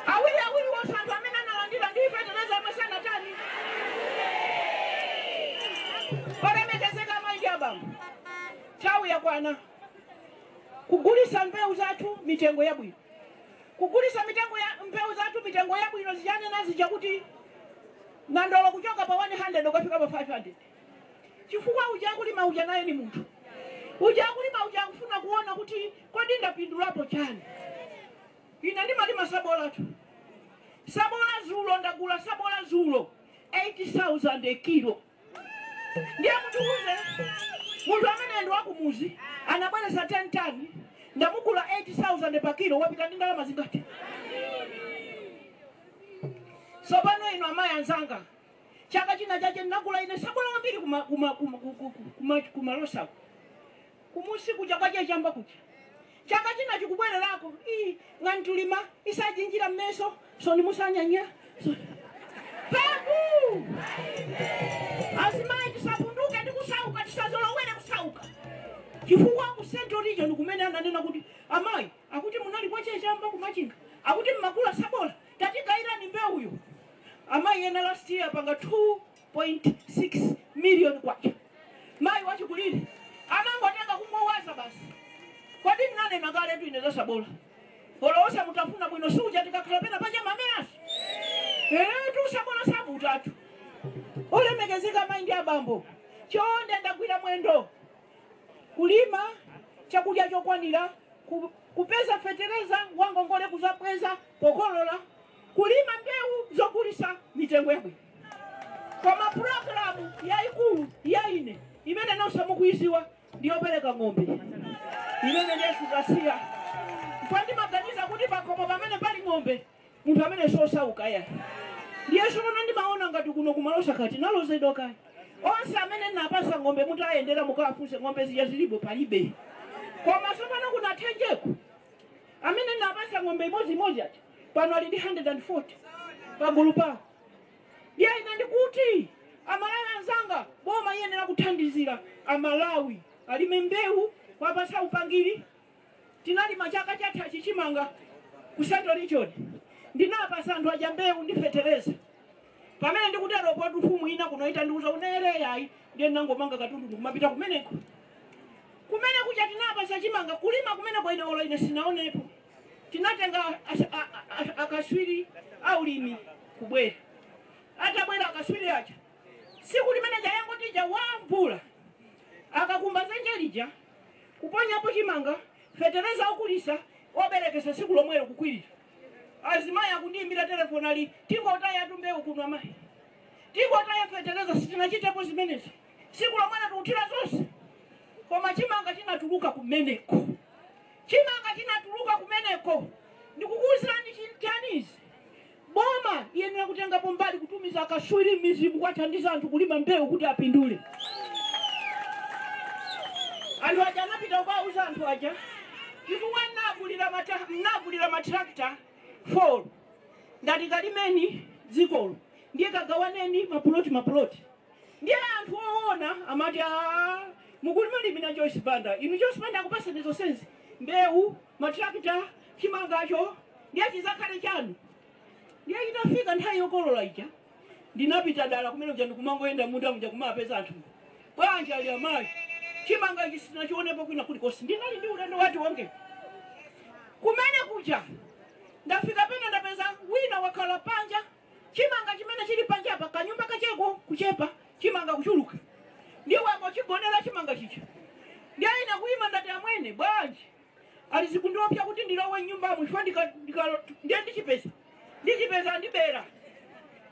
awiri awiriwo anthu amene analandira ndi fetereza amasana tani. Olemekezeka mayi ndi abambo, nthawi yakwana kugulisa mbewu zathu mitengo yabwino kugulisa mitengo ya mbewu zathu mitengo yabwino zijanena zija kuti nandolo kuchoka pa 100 ukafika pa 500 chifukwa uja kulima uja naye ni munthu uja kulima uja akufuna kuona kuti kodi ndapindulapo chani. Ine ndimalima sabola tu sabola zulo ndagula sabola zulo 80,000 a kilo. Ndiye munthu uze munthu amene ndi wakumuzi anabweresa 10 tani ndamugula 80,000 pa kilo wapita ndi ndalama zingati? Sopano ino amayi anzanga chaka china chache ndinagula ine sabola wambiri kumalosako kumusi kuja kwache chamba kuja chaka china chikubwererako ii ngantulima isajinjira mmeso soni musanyanya so. Pabu azimayi tisapunduke ndi kusauka tisazolowere kusauka chifukwa ku Central Region kumene ananena kuti amayi akuti munali kwache chamba kumachinga akuti mmakula sabola tatigayirani mbewuyo. Amayi ena last year panga 2.6 million kwacha mayi wachikulire amangotenga kungowaza basi. Kodi ndinanena kale tu ine za sabola olowosa mutafuna bwino suja tikakhala pena pacha mameyaso tu sabola sabutatu. Olemekezeka mayi ndi abambo, Chonde ndagwira mwendo kulima chakudya chokwanira, kupeza fetereza wangongole kuzapweza pokolola, kulima mbewu zogulisa mitengo yabwino. Koma pulogalamu yayikulu yaine imene nonse mukuiziwa ndiyopereka ng'ombe imene ndiyesukasiya mfandimaganiza kuti pakhomo pamene pali ng'ombe munthu amene sosauka ya ndiyeso pano ndimaona ngati kuno kumalosa kati nalozedwa kaya onse amene napasa ng'ombe muti ayendera mukawafunse ng'ombe zija zilipo palibe. Koma sopano kuna thenjeko amene napasa ng'ombe imodzimodzi ati pano ali ndi 140 pagulu pawo. Ndiye ine ndikuti Amalawi anzanga, boma iyenera kuthandizira Amalawi alime mbewu kwapasa upangiri. Tinalima chaka chatha chichimanga ku Central Region, ndinapasa anthu aja mbewu ndi fetereza. Pamene ndikutero poti mfumu ina kunoita ndiuza unere yayi, ndiye ndinangomanga katundu ndikumapita kumeneko. Kumene kuja tinapasa chimanga kulima kumene kwa ine olo ine sinaonepo. Tinatenga akaswiri aulimi kubwera. Atabwera akaswiri aja siku limene jayangotija wamvula akakumba zenje lija kuponyapo chimanga fetereza okulisa oberekesa siku lomwelo kukwirira. Azimayi akundiyimbira telefoni ali tingotaya tumbewu kuno amayi, tingotaya fetereza sitinachitepo zimenezo, siku lomwelo tikuthira zonse. Koma chimanga chinatuluka kumeneko, chimanga chinatuluka kumeneko. Ndikukuwuzirani chanizi, boma iyenera kutengapo mbali kutumiza akaswiri mizimu kwathandiza anthu kulima mbewu kuti apindule. Anthu aja anapita kukawauza anthu aja chifukwa nagulira matrakta 4 ndati kalimeni dzikolo ndiye kagawaneni mapuloti mapuloti. Ndiye anthu oona amati mukulimalimina Joyce Banda, inu Joyce Banda akupasani zonsezi mbewu matrakta chimangacho ndiye chizakhale chanu. Ndiye itafika nthawi yokolola ija ndinapita dala kumene kuja ndikumangoyenda munda muja kumapeza anthu bwanji ali amayi chimanga ichi sinachionepo kwina kulikonse. Ndinali ndi ulendo wati wonge kumene kuja ndafika pena ndapeza wina wakhala panja chimanga chimene chili panja apa kanyumba kacheko kuchepa chimanga kuchuluka ndiye wangochigonera chimanga chicha. Ndiye ine kuyima ndati amwene bwanji alizikundiopsa kuti ndilowe nyumbamo chifukwa ndiye ndichipeza ndibera.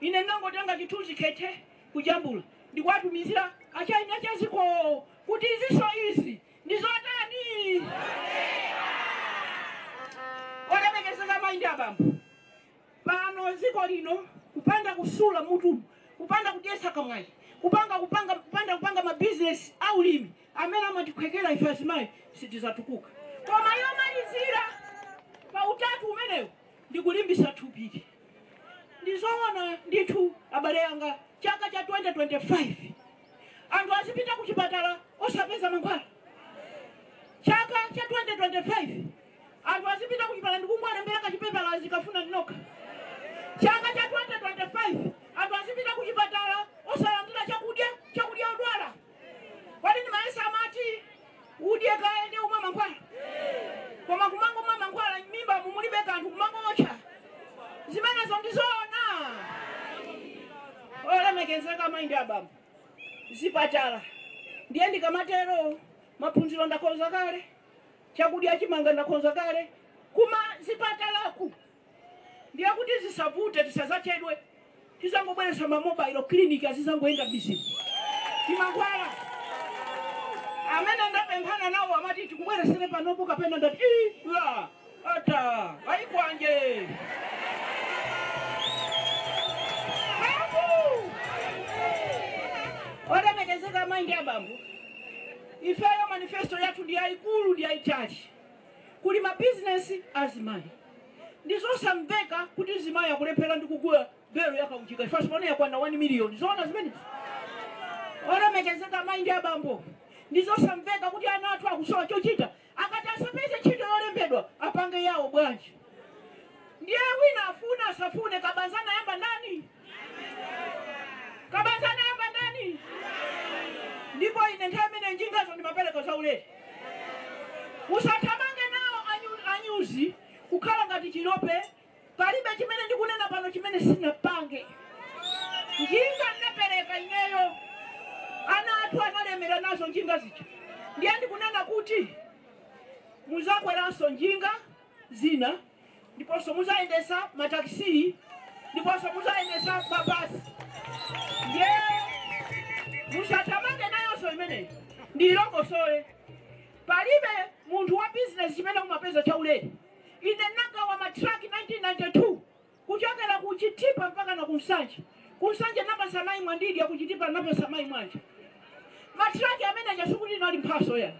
Ine nangotenga chithunzi khete kujambula ndikwatumizira achaini achaziko kuti iziso izi ndizotani. Olemekezeka mayi ndi abambo, pano ziko lino kupanda kusula mutu, kupanda kudyesa kamwayi, kupanda mabizinesi aulimi amene amatikhwekera ife azimayi sitizatukuka. Koma yomalizira pa utatu umenewo ndikulimbisa thupili. Ndizoona ndithu abale anga, chaka cha 2025 anthu azipita kuchipatala osapeza mankhwala. Chaka cha 2025 anthu azipita kuchipatala ndikungwalembera kachipepala azikafuna ndinokha. Chaka cha 2025 anthu azipita kuchipatala osalandira chakudya chakudya odwala. Kwani ni maesa amati udye kaye ndi umwe mankhwala, koma kumangomwa mankhwala mimba mumulibe kanthu kumangootcha. Zimenezo ndizoona. Olemekezeka mayi ndi abambo, zipatala ndiye ndikamatero maphunziro ndakonza kale, chakudya chimanga ndakonza kale, kuma zipatalaku ndiye kuti zisavute tisazachedwe, tizangobweresa ma mobile clinic azizangoenda bizimu timankhwala. Amene ndapemphana nawo amati tikubweresere panopo kapena ndati la ata ayikwanje. Olemekezeka mayi ndi abambo, ifeyo manifesto yathu ndi yayikulu ndi yayitali. Kuli mabizinesi azimayi, ndizosamveka kuti zimayi akulephera ndi kugula belo yakauchika ifasi pano yakwana 1 million. Zoona zimenezi? Olemekezeka mayi ndi abambo, ndizosamveka kuti ana athu akusowa chochita, akati asapeze ntchito yolembedwa apange yawo bwanji. Ndiye wina afuna asafune, kabanzana yamba ndani? Kabanzana yamba ndani? Ndipo ine nthawi imene njingazo ndimapereka zaulere. Usathamange nawo anyuzi kukhala ngati chilope. Palibe chimene ndikunena pano chimene sinapange. Njinga ndinapereka ineyo, ana athu Munakwera nazo njinga zija. Ndiye ndikunena kuti muzakweranso njinga zina, ndiponso muzayendesa matakisi, ndiponso muzayendesa mabasi. Ndiye musatamange nayonso imeneyi, ndilongosole. Palibe munthu wa business chimene umapeza chaulere. Ine nagawa matraki 1992 kuchokera ku Chitipa mpaka na Kumsanje. Kumsanje napasa mayi Mwandidi, ya kuchitipa napasa mayi Mwanja. Matraki amene achasukuti nali mphaso ya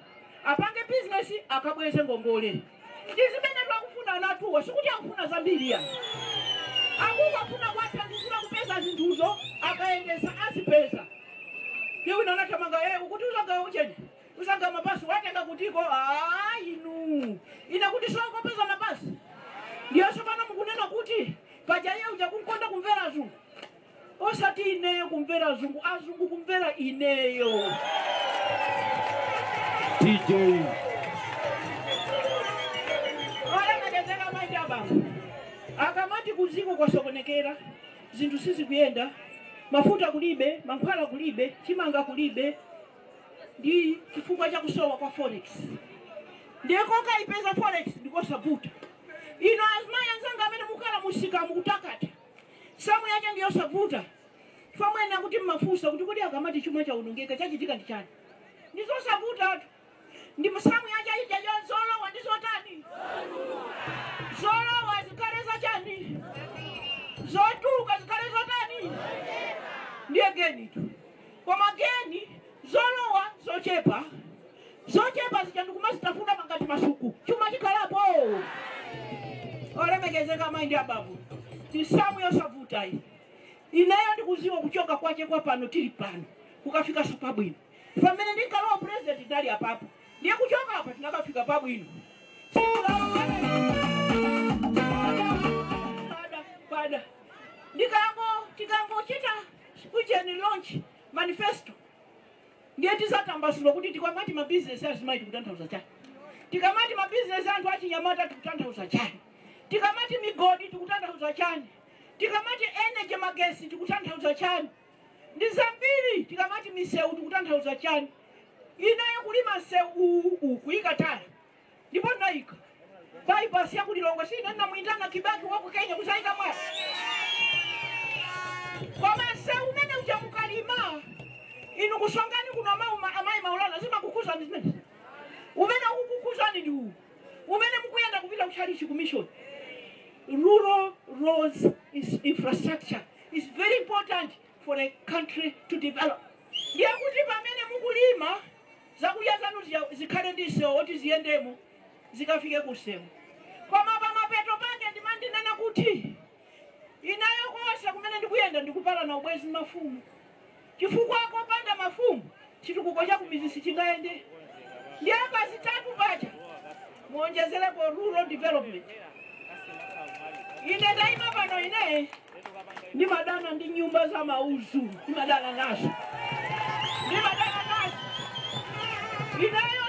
apange business akabweze ngongole. Ndi zimene twakufuna anatuwa, sikuti akufuna zambiri ya. Akufuna kuwathandizira kupeza zinthuzo, akayendesa azipeza. Ndiye wina anatamanga, ukuti uzagawa ucheni, uzagawa mabasi, watenga kutiko, inu. Ine kuti sokopeza mabasi. Ndiye pano mukunena kuti paja iye uja kunkonda kumvera azungu. Osati ineyo kumvera azungu, azungu kumvera ineyo. DJ. Olemekezeka mayi abambo. Akamati kuziko kwasokonekera, zinthu sizikuyenda, mafuta kulibe, mankhwala kulibe, chimanga kulibe, ndi chifukwa cha kusowa kwa forex. Ndiye koka ipeza forex ndikosavuta. Ino azimayi anzanga amene mukhala musika mukutakata, samu yake ndiyosavuta. Famwena kuti mmafusa kuti kodi akamati chuma chaonongeka chachitika ndi chani? Ndizosavuta atu. Ndi samu yake ija zolowa ndizotani? Zolowa zikhale zachani? Zotuluka zikhale zotani? Ndiye geni tu. Koma geni zolowa zochepa. Zochepa zija ndikumazitafuna mangati masuku. Chuma chikhalapo. Olemekezeka mayi ndi abambo. Tisamu yosavuta iyi. Ineyo ndikuziwa kuchoka kwache kwa pano tili pano. Kukafika pabwino. Pamene ndinkalowa president ndali apapo. Ndiye kuchoka apa tinakafika pabwino. Pada. Tikangochita kucheni launch manifesto. Ndiye tizatambasula kuti tikamati ma business azimayi tikutanthauza chani. Tikamati ma business anthu achinyamata tikutanthauza chani. Tikamati migodi tikutanthauza chani. Tikamati energy magesi tikutanthauza chani. Ndi zambiri. Tikamati misewu tikutanthauza chani. Ineyo kulima msewu uku kuyika tala. Ndipo ndinayika. Bypass ya kulilongwe sina namwitana Kibaki wa ku Kenya kusayika mwala. Koma msewu umene uja mukalima inu kusongani kuno amayi Maulana zimakukuzani zimene. Umene ukukuzani ndi uwu. Umene mukuyenda kupita kuchalichi ku mission. Rural roads is infrastructure is very important for a country to develop. Ndiye kuti pamene mukulima zakudya zanu zikhale ndi msewu oti ziyendemo zikafike kusewu. Koma pamapeto pake ndimandinena kuti inayo konse kumene ndikuyenda ndikupala na ubwezi mafumu. Chifukwa kopanda mafumu chitukuko cha kumizi sichingayende. Ndiye pazitatu pacha muonjezerepo rural development. Ine ndaima pano ine ndimadana ndi nyumba za mauzu, ndimadana nazo. Ndimadana nazo. Ineyo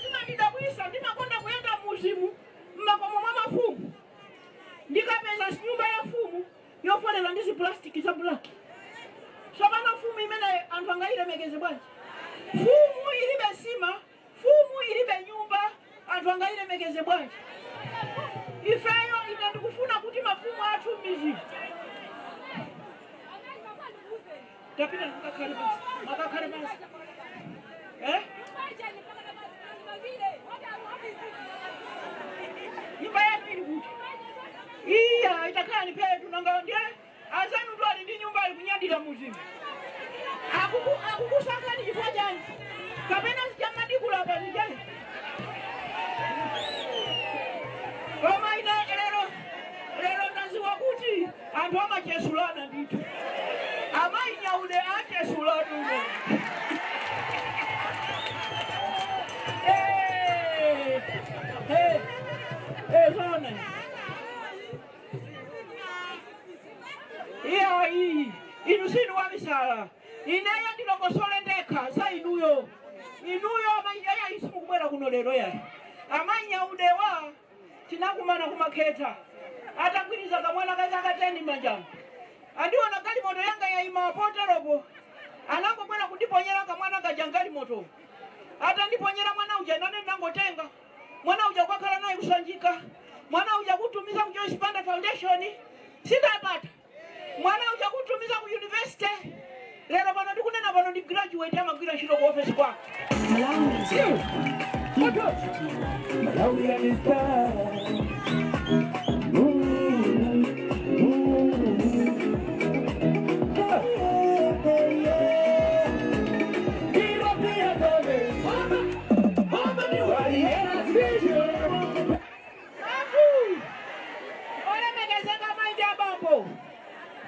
zimandidabwisa, ndimakonda kuyenda muzimu mmakomo mwa mafumu. Ndikapeza nyumba ya fumu yofanana ndi ziplastiki za black. Sopano fumu imene anthu angayilemekeze bwanji? Fumu ilibe sima, fumu ilibe nyumba, anthu angayilemekeze bwanji? Ifeyo ine ndikufuna kuti mafumu athu mizimu. Tapita makakhale basi, makakhale basi. Nyumba yanu ili kuti? Iya, itakhala ni petu nanga ndiye azanu tu ali ndi nyumba ali kunyadira muzimu. Akukusakani chifukwa chani? Kapena sichamadikula pa zijani? Koma ine lero ndaziwa kuti anthu amachesulana ndithu. Amayi Nyaude achesulana. Zona. Iya iyi inu sinu wamisala. Ineyo ndilongosole ndekha za inuyo. Inuyo amayi aya isimukubwera kuno lero ya. Amayi Nyaudewa tinakumana kumakheta. Atagwiriza kamwana kazaka 10 manjano. Andiona galimoto yanga yaima poteropo. Anangobwera kundiponyera kamwana kaja galimoto. moto. Atandiponyera mwana uja nane nangotenga. Mwana uja kwakhala naye kusanjika. Mwana uja kutumiza ku Joyce Banda Foundation sindapata. Mwana uja kutumiza ku university. Lero pano ndikunena pano ndi graduate amagwira ntchito ku office kwake. Malawi is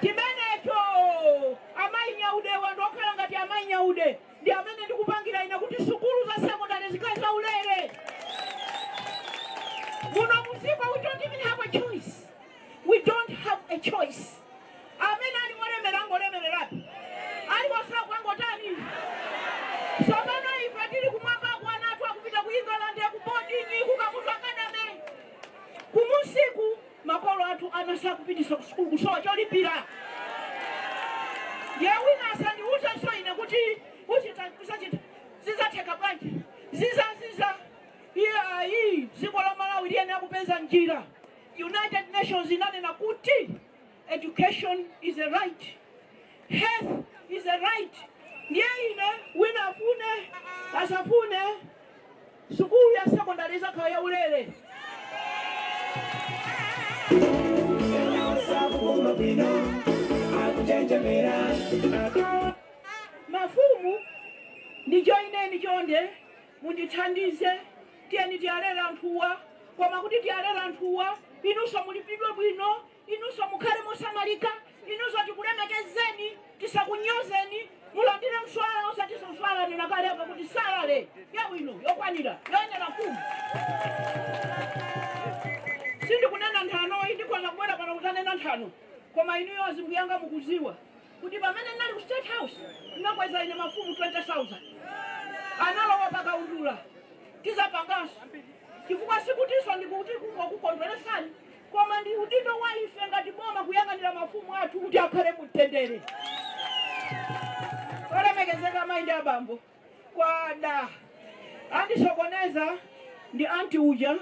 Chimenecho amayi Nyaude wandokhala ngati amayi Nyaude ndi amene ndikupangira ine kuti sukulu za sekondari zikhale zaulere. Muno muziko we don't even have a choice. We don't have a choice. Amene ali wolemera angolemererapi. Ali wosauka angotani. Tsopano ife tili kumwamba kwa athu akupita ku England ku boarding ku Kamuzu Academy. Kumusiku makolo athu anasakupitisa ku sukulu kusowa cholipira. Ye wina asandiuza so ine kuti uchita zizatheka bwanji ziza iye dziko la Malawi liyenera kupeza njira. United Nations inanena kuti education is a right, health is a right. Ndiye ine wina afune asafune sukulu ya sekondari izakhala yaulere. Mafumu ndijoineni chonde mundithandize tiyeni tiyalera anthuwa koma kuti tiyalera anthuwa inunso mulipidwe bwino inunso mukhale mosamalika inunso tikulemekezeni tisakunyozeni mulandire mswala osatiso mswala ninakale apa kuti salale yabwino yokwanira yoyenera mfumu. Sindikunena nthano iyi ndikhoza kubwera pano kutanena nthano koma inuyo azimbuyanga mukuziwa kuti pamene ndinali ku State House ndinakweza ine mafumu 20,000 analowa pakaundula tizapanganso chifukwa sikutinso ndikuti kukondweresani koma ndi udindo wa ife ngati boma kuyang'anira mafumu athu kuti akhale mumtendere. Olemekezeka amayi ndi abambo kwada andisokoneza ndi anti uja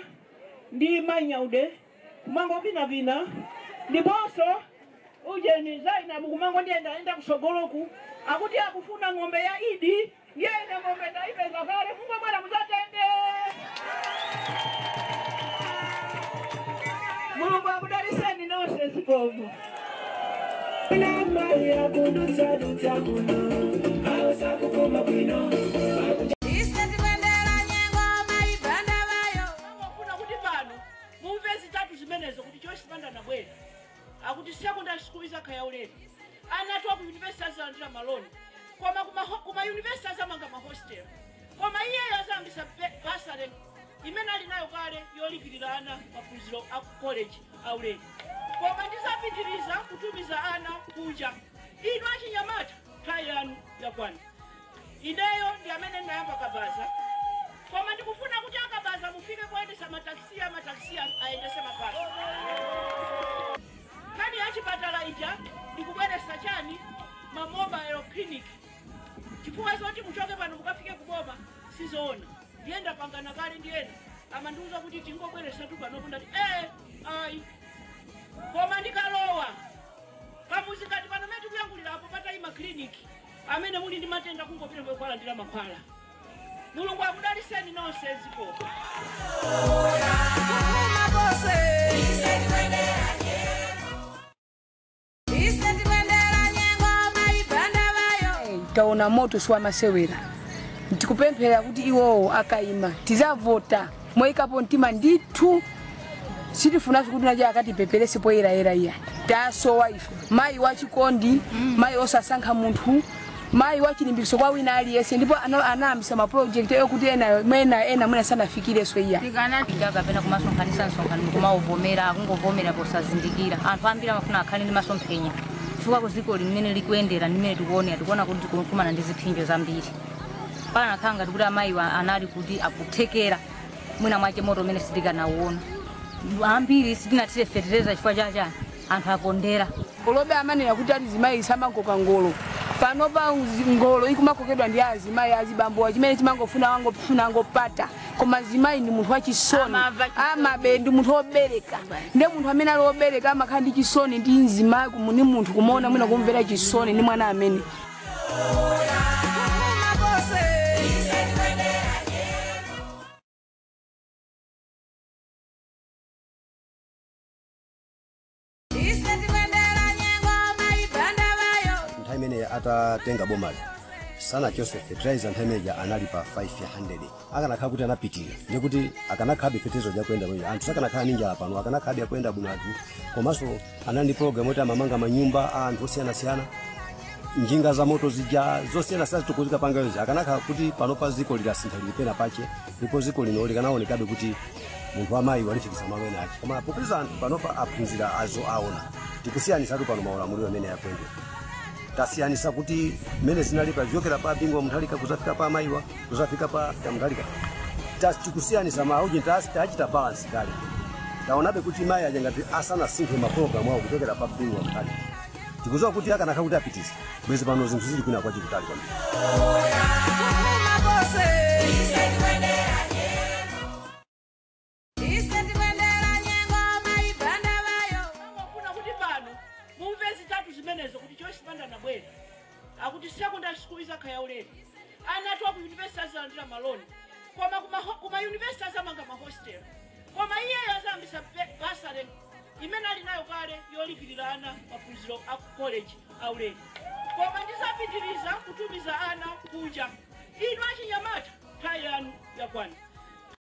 ndi mayi Nyaude kumango vinavina ndiponso uje ni Zainabu kumango ndiyenda kusogoloku akuti akufuna ng'ombe ya Idi yene ng'ombe ndaipeza kale mungobwera muzatenge. Mulungu akudaliseni nonse zikomo. Mangofuna kuti pano mumve zitatu zimenezo kuti Joyce Banda nabwera akuti secondary school izakhala yaulere ana athu ku university azalandira maloni koma kuma university azamanga mahostel koma iyeyo azayambisa bursary imene ali nayo kale yolipirira ana maphunziro a college aulere koma ndizapitiriza kutumiza ana kunja. Inu achinyamata nthawi yanu yakwana. Ineyo ndi amene ndinayamba kabaza koma ndikufuna kuti akabaza mufike kuyendesa matakisi ayendese mabasi. Nkhani ya chipatala ija ndikubweresa chani ma mobile clinic chifukwa zoti muchoke pano mukafike kuboma sizoona. Ndiyenda pangana kale ndiyenda amandiuza kuti tingobweresa tu panopo ndati ayi koma ndikalowa pamuzi ngati pano mene tikuyankhulira apo patayima clinic amene muli ndi matenda kungopita kukalandira mankhwala. Mulungu akudaliseni nonse zikomo. Taona moto siwa masewera tikupemphera kuti iwowo akayima tizavota moyikapo mtima ndithu sitifunanso kuti naje akatipeperese poyerayera iya tasowa ife mayi wachikondi mayi osasankha munthu mayi wachilimbikitso kwa wina aliyense ndipo anayambisa maprojekti ekuti ena mwina sanafikireso iya tikanapita kapena kumasonkhanisa msonkhano kumauvomera akungovomera posazindikira anthu ambiri amafuna akhale ndi masomphenya chifukwa kuziko limene likuyendera limene tikuonera tikuona kuti tikukumana ndi ziphinjo zambiri panakhala ngati kuti amayi anali kuti akuthekera mwina mwache moto umene sitikanauona ambiri sitinathire fetereza chifukwa chachani anthu akondera olobe amanena kuti ali zimayi samangoka ngolo Panopa ngolo ikumakokedwa ndi azimayi, azibambowa chimene chimangofuna wangofuna angopata, koma azimayi ndi munthu wachisoni, amabe ndi munthu wobereka. Ndiye munthu amene ali wobereka amakhala ndi chisoni ndi mzimayi ni munthu kumuona mwina kumvera chisoni ndi mwana amene. Nthawi imene atatenga bomali sanachose fertilizer, nthawi imeneja anali pa 500. Akanakhala kuti anapitirira ndikuti akanakhabe fertilizer jakuyenda bwino, anthu sakanakhala ndi njala pano, akanakhabe akuyenda bwino anthu. Komanso anali ndi program yoti amamanga manyumba a anthu osiyanasiyana, njinga za moto zija zosiyanasiyana tikuzikapanga izi. Akanakhala kuti panopa ziko lilasintha lili pena pache, ndipo ziko lino likanaonekabe kuti munthu amayi walifikisa malo ena ache. Koma popeza anthu panopa aphunzira azo aona, tikusiyanisatu pano maulamuliro amene akuyendera, tasiyanisa kuti mmene zinali pachokera pa Bingu wa Mutharika kuzafika pa amayiwa kuzafika pa Mutharika, tikusiyanisa mauji tachita balance kale. Taonabe kuti mayi aja ngati asanasinthe mapulogalamu awo kuchokera pa Bingu wa Mutharika, tikuziwa kuti akanakhala kuti apitisa bwezi pano zinthu zili kwina kwachikutali kwambiri. Mangofuna kuti pano mumve zitatu zimenezo kuti Joyce Banda nabwera akuti secondary school izakhala yaulere, ana athu aku university azalandira maloni, koma kuma university azamanga mahostel, koma iyeyo azayambisa bursary imene ali nayo kale yolipirira ana maphunziro a college aulere, koma ndizapitiriza kutumiza ana kunja. Inu achinyamata, nthawi yanu yakwana.